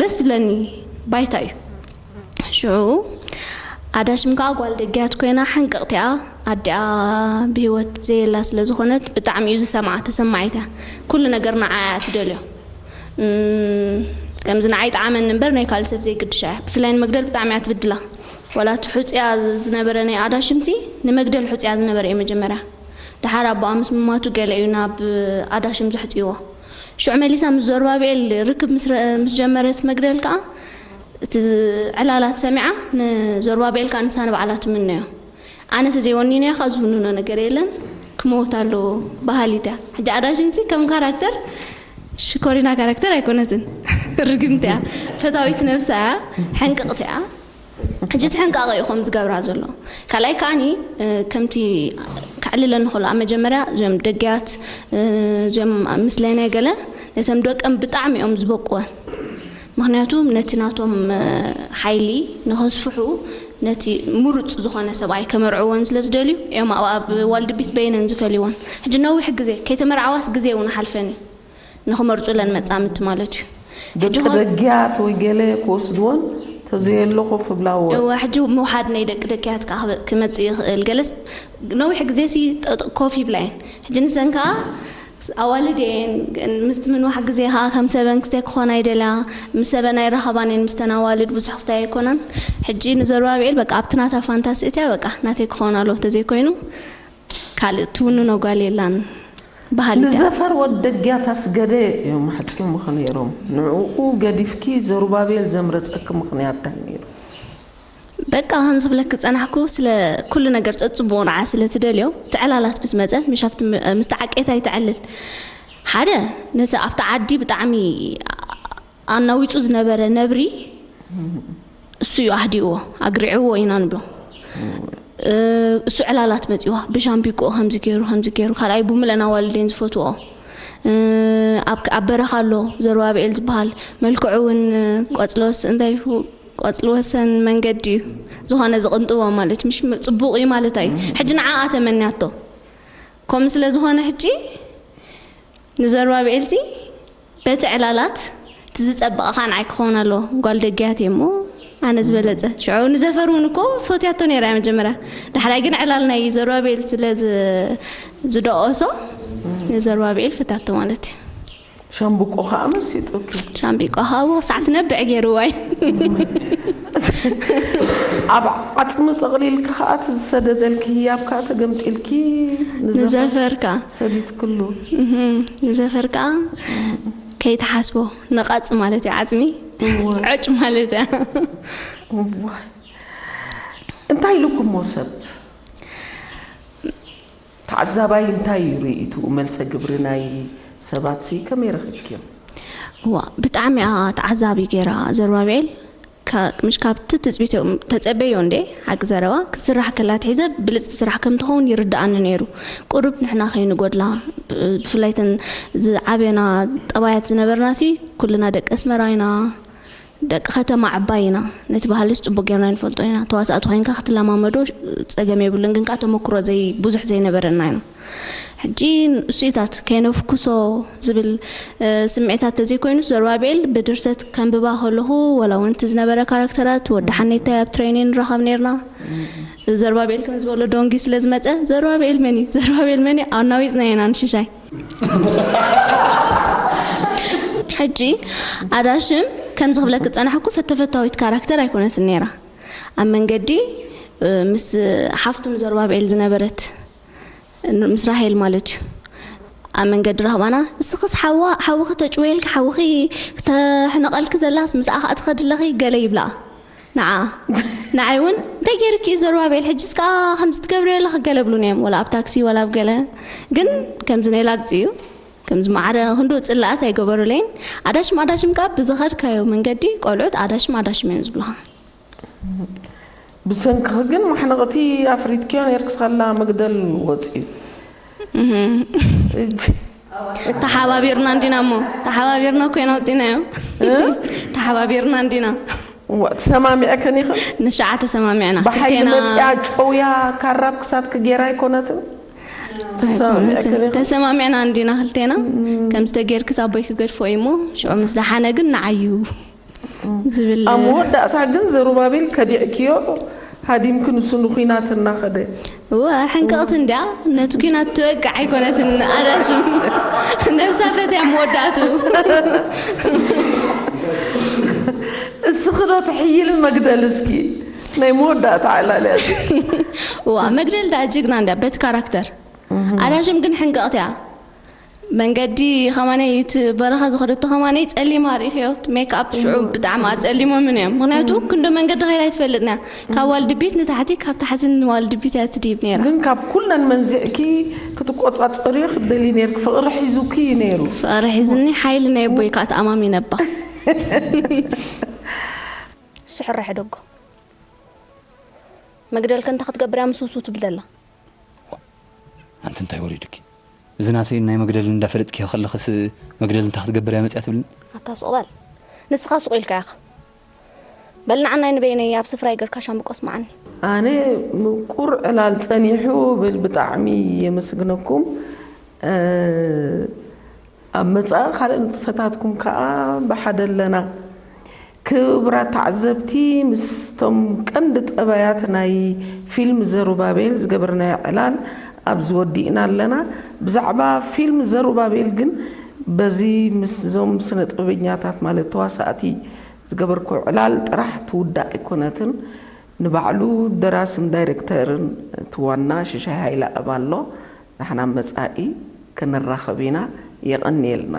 ደስ ዝብለኒ ባይታ እዩ። ሽዑ ኣዳሽም ከኣ ጓል ደግያት ኮይና ሕንቅቕቲ እያ። ኣዲኣ ብህይወት ዘየላ ስለ ዝኾነት ብጣዕሚ እዩ ዝሰምዓ፣ ተሰማዒት እያ። ኩሉ ነገር ንዓኣ እያ ትደልዮ። እም፣ ከምዚ ንዓይ ጠዓመኒ እምበር ናይ ካልእ ሰብ ዘይግድሻ እያ። ብፍላይ ንመግደል ብጣዕሚ እያ ትብድላ። ዋላ እቲ ሕጹያ ዝነበረ ናይ ኣዳሽምሲ ንመግደል ሕጹያ ዝነበረ እዩ መጀመርያ። ደሓር ኣቦኣ ምስ ምማቱ ገለ እዩ ናብ ኣዳሽም ዘሕጽይዎ። ሽዑ መሊሳ ምስ ዞርባብኤል ርክብ ምስ ረ-፣ ምስ ጀመረት መግደል ከኣ እቲ ዕላላት ሰሚዓ ንዞርባብኤል ከኣ ንሳ ንባዕላ ትምነዮ። ኣነ ተዘይወኒነዮ ከኣ ዝውንኖ ነገር የለን፣ ክመውት ኣለዎ በሃሊት እያ። ሕጂ ኣዳሽምሲ ከም ካራክተር ሽኮሪና ካራክተር ኣይኮነትን። ርግምቲ እያ፣ ፈታዊት ነብሳ እያ፣ ሕንቅቕቲ እያ። ሕጂ እቲ ሕንቃቐ እዩ ከም ዝገብራ ዘሎ። ካልኣይ ከኣኒ፣ እ፣ ከምቲ ከዕልለኒ ከሎ ኣብ መጀመርያ እዞም ደገያት፣ እ፣ እዞም ምስለናይ ገለ ነቶም ደቀም ብጣዕሚ እዮም ዝበቅወን። ምኽንያቱ ነቲ ናቶም፣ እ፣ ሓይሊ ንኸስፍሑ ነቲ ምሩጽ ዝኾነ ሰብኣይ ከመርዕወን ስለ ዝደልዩ እዮም ኣብ፣ ኣብ ዋልድቢት በይነን ዝፈልይወን። ሕጂ ነዊሕ ግዜ ከይተመርዓዋስ ግዜ እውን ሓልፈን እዩ። ንኽመርጹለን መጻምድቲ ማለት እዩ። ደቂ ሕጂ ኾን- ደግያት ወይ ገለ ክወስድወን ተዘየሎ ኮፍ ብላዎ። እወ፣ ሕጂ ምውሓድ ናይ ደቂ ደክያት ከኣ ክበ-፣ ክመጽእ ይኽእል። ገለስ ነዊሕ ግዜ ሲ ጠጥ-፣ ኮፍ ይብላ እየን። ሕጂ ንሰን ከኣ ኣዋልድ እየን። ምስቲ ምንዋሕ ግዜ ከኣ ከም ሰበን ክስታይ ክኾና ይደልያ። ምስ ሰበን ኣይራኸባን እየን፣ ምስተን ኣዋልድ ብዙሕ ክስታይ ኣይኮናን። ሕጂ ንዘሩባብኤል በቃ ኣብቲ ናታ ፋንታሲ እትያ በቃ ናተይ ክኾን ኣለዎ፣ ተዘይኮይኑ ካልእ ትውንኖ ጓል የላን። በሃሊት እያ። ንዘፈር ወድ ደግያት ኣስገደ እዮም ኣሕጺሞኺ ነይሮም። ንዕኡ ገዲፍኪ ዘሩባቤል ዘምረጸኪ ምኽንያት እንታይ ነይሩ? በቃ ከም ዝብለኪ ጸናሕኩ፣ ስለ ኩሉ ነገር ጸጽቡቑ ንዓ ስለ ትደልዮ፣ እቲ ዕላላት ምስ መጸ፣ ምሽ ኣብቲ ም-፣ ምስቲ ዓቄት ኣይትዕልል። ሓደ፣ ነቲ ኣብቲ ዓዲ ብጣዕሚ ኣናዊጹ ዝነበረ ነብሪ እሱ እዩ ኣህዲእዎ፣ ኣግሪዕዎ ኢና ንብሎ። እ፣ እሱ ዕላላት መጺዋ፣ ብሻምቢቆ ከምዚ ገይሩ፣ ከምዚ ገይሩ፣ ካልኣይ ብምልአን ኣዋልደን ዝፈትዎ። እ፣ ኣብ፣ ኣብ በረኻ ኣሎ ዘሩባብኤል ዝበሃል፣ መልክዑ እውን ቆጽሊ ወስ-፣ እንታይ ይሁ-፣ ቆጽሊ ወሰን መንገዲ እዩ ዝኾነ ዝቕንጥቦ ማለት፣ ምሽ ጽቡቕ እዩ ማለት እዩ። ሕጂ ንዓኣ ተመንያቶ። ከምኡ ስለ ዝኾነ ሕጂ ንዘሩባብኤልሲ በቲ ዕላላት እቲ ዝጸበቐ ኸኣ ንዓይ ክኸውን ኣለዎ። ጓል ደግያት እየ እሞ ኣነ ዝበለጸ። ሽዑ ንዘፈር እውን እኮ ፈትያቶ ነይራ እያ መጀመርያ። ዳሕራይ ግን ዕላል ናይ ዘሩባብኤል ስለ ዝ-፣ ዝደቐሶ ንዘሩባብኤል ፈታቶ ማለት እዩ። ሻምብቆ ኸኣ መሲጡኪ። ሻምቢቆ ኸኣ ክሳዕ ትነብዕ ገይርዋ እዩ። ኣብ ዓጽሚ ጠቕሊልኪ ኸኣ እቲ ዝሰደደልኪ ህያብ ከኣ ተገምጢልኪ ንዘፈር ንዘፈር ከኣ። ሰዲድክሉ። እህ፣ ንዘፈር ከኣ ከይትሓስቦ ነቓጽ ማለት እዩ ዓጽሚ። እወ። ዕጭ ማለት እያ። እወ። እንታይ ኢሉኩሞ ሰብ? ተዓዛባይ እንታይ እዩ ርእይትኡ? መልሰ ግብሪ ናይ ሰባትሲ ከመይ ረኺብክዮ? እዋ፣ ብጣዕሚ እያ ተዓዛቢ ገይራ ዘሩባብኤል። ካ-፣ ምሽ ካብቲ ትጽቢት ተጸበዮ እንዴ፣ ሓቂ ዘረባ፣ ክትስራሕ ከላ ኣትሒዘ ብልጽቲ ስራሕ ከም ትኸውን ይርድኣኒ ነይሩ። ቁሩብ ንሕና ከይንጎድላ፣ ብ-፣ ብፍላይ እተን ዝዓበና ጠባያት ዝነበርናሲ፣ ኩልና ደቂ ኣስመራ ኢና፣ ደቂ ከተማ ዕባይ ኢና። ነቲ ባህልስ ጽቡቅ ጌርና ንፈልጦ ኢና። ተዋሳእቲ ኮይንካ ክትለማመዶ ጸገም የብሉን፣ ግን ከኣ ተመክሮ ዘይ-፣ ብዙሕ ዘይነበረና ኢና። ሕጂ ንእሱይታት ከይነፍኩሶ ዝብል፣ እ፣ ስምዒታት ተዘይኮይኑስ፣ ዘሩባቤል ብድርሰት ከንብባ ከለኹ፣ ወላ እውን እቲ ዝነበረ ካራክተራት፣ ወዲ ሓኔታይ ኣብ ትሬኒን ንራኸብ ኔርና። ዘሩባቤል ከም ዝበሎ ዶንጊ ስለ ዝመጸ፣ "ዘሩባቤል መን እዩ? ዘሩባቤል መን እዩ?" ኣናዊጽናዮ ኢና ንሽሻይ። ሕጂ ኣዳሽም ከምዚ ክብለኪ ዝጸናሕኩ፣ ፈተፈታዊት ካራክተር ኣይኮነትን ነይራ። ኣብ መንገዲ፣ እ፣ ምስ ሓፍቱ ዘሩባቤል ዝነበረት፣ ምስ ራሄል ማለት እዩ። ኣብ መንገዲ ረኽባና፣ "እስኽስ ሓዋ-፣ ሓውኺ ተጭወየልኪ፣ ሓውኺ ክተሕንቐልኪ ዘላስ ምስኣ ከኣ ትኸዲ ኣለኺ?" ገለ ይብላ። ንዓ፣ ንዓይ እውን፣ "እንታይ ገይርኪ እዩ ዘሩባቤል? ሕጂስ ከኣ ከምዚ ትገብሪ ኣለኺ?" ገለ ብሉኒ እዮም፣ ወላ ኣብ ታክሲ ወላ ኣብ ገለ። ግን ከምዚ ናይ ላግጺ እዩ። ከምዚ ማዕረ ክንዱ ጽላኣት ኣይገበሩለይን። ኣዳሽም ኣዳሽም ከኣ ብዝኸድካዮ መንገዲ ቆልዑት ኣዳሽም ኣዳሽም እዮም ዝብሉኻ። ብሰንክኺ ግን ማሕነቕቲ ኣፍሪትክዮ ኔርክስ ከላ መግደል ወጺኡ። እህ። እጅ ተሓባቢርና እንዲና እሞ፣ ተሓባቢርና እኮ ኢና ወጺናዮ። እ? ተሓባቢርና እንዲና። ዋ፣ ተሰማሚዐክን ኢኽን? ንሽዓ ተሰማሚዕና። ብሓይሊ ክልቴና መጽያ ጨውያ ካራብ ክሳትኪ ጌራ ኣይኮነትን? ተሰማሚዐክን ኢኽን? ተሰማሚዕና እንዲና ክልቴና። ከምዚ ተጌርክስ ኣቦይ ክገድፎ እዩ እሞ፣ ሽዑ ምስ ደሓነ ግን ንዓዩ ዝብል ኣብ መወዳእታ ግን ዘሩባቤል ከዲዕክዮ፣ ሃዲምኪ ንሱ ንኲናት እናኸደ። እወ፣ ሕንቅቕቲ እንድያ፣ ነቲ ኲናት ትበቅዕ ኣይኮነትን። ኣዳሽም ነብሳ ፈትያ መወዳእቱ። እስኺ ዶ ትሕይሊ መግደል እስኪ? ናይ መወዳእታ ዕላል እያ። እዋ፣ መግደል ደኣ ጅግና እንድያ፣ በቲ ካራክተር። ኣዳሽም ግን ሕንቅቕቲ እያ። መንገዲ ኸማነይ፣ እቲ በረኻ ዝኸደቶ ኸማነይ ጸሊማ ርኢኽዮ? እቲ ሜክኣፕ ሽዑ ብጣዕሚ ኣጸሊሞምን እዮም። ምኽንያቱ ክንዶ መንገዲ ኸይዳ ኣይትፈልጥን እያ። ካብ ዋልድቢት ንታሕቲ፣ ካብ ታሕቲ ንዋልድቢት እያ ትድይብ ነይራ። ግን ካብ ኩለን መንዚዕኪ ክትቆጻጸርዮ ክትደሊ ነይርኪ። ፍቕሪ ሒዙኪ እዩ ነይሩ። ፍቕሪ ሒዝኒ፣ ሓይሊ ናይ ኣቦይ ከኣ ተኣማሚነ እባ። ስሕረ ሕደጎ። መግደል ከ እንታይ ክትገብር እያ ምስውስው ትብል ዘላ? ኣንቲ እንታይ ወሪዱኪ? እዚ ናተይን ናይ መግደልን እንዳፈለጥኪ ከለኽስ መግደል እንታይ ክትገብር እያ መጽያ ትብልኒ? ኣታ ሱቕ በል። ንስኻ ሱቕ ኢልካ ኢኻ። በል ንዓናይ ንበይነይ ኣብ ስፍራይ ገርካ ሻምብቆ ስምዓኒ። ኣነ ምቁር ዕላል ጸኒሑ ብል ብጣዕሚ የመስግነኩም። እ፣ ኣብ መጻኢ ካልእ ንጥፈታትኩም ከኣ ብሓደ ኣለና። ክቡራት ተዓዘብቲ፣ ምስቶም ቀንዲ ጠባያት ናይ ፊልም ዘሩባቤል ዝገበርናዮ ዕላል ኣብዚ ወዲእና ኣለና። ብዛዕባ ፊልም ዘሩባቤል ግን በዚ ምስዞም ስነ ጥበበኛታት ማለት ተዋሳእቲ ዝገበርኩ ዕላል ጥራሕ ትውዳእ ኣይኮነትን። ንባዕሉ ደራስን ዳይሬክተርን እቲ ዋና ሽሻይ ሃይለ ኣብ ኣሎ። ንሕና መጻኢ ክንራኸብ ኢና። የቐንየልና።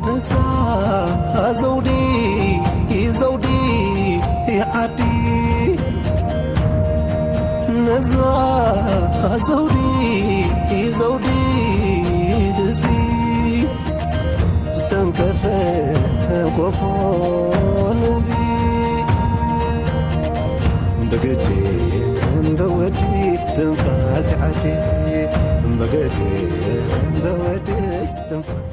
ነዛ ዘውዲ፣ ዘውዲ ዓዲ፣ ነዛ ዘውዲ፣ ዘውዲ ህዝቢ፣ ዝተንከፈ ጎፎ ንቢ፣ ብግዲ እምበወዲ ትንፋስ ዓዲ፣ ብግዲ እምበወዲ ትንፋስ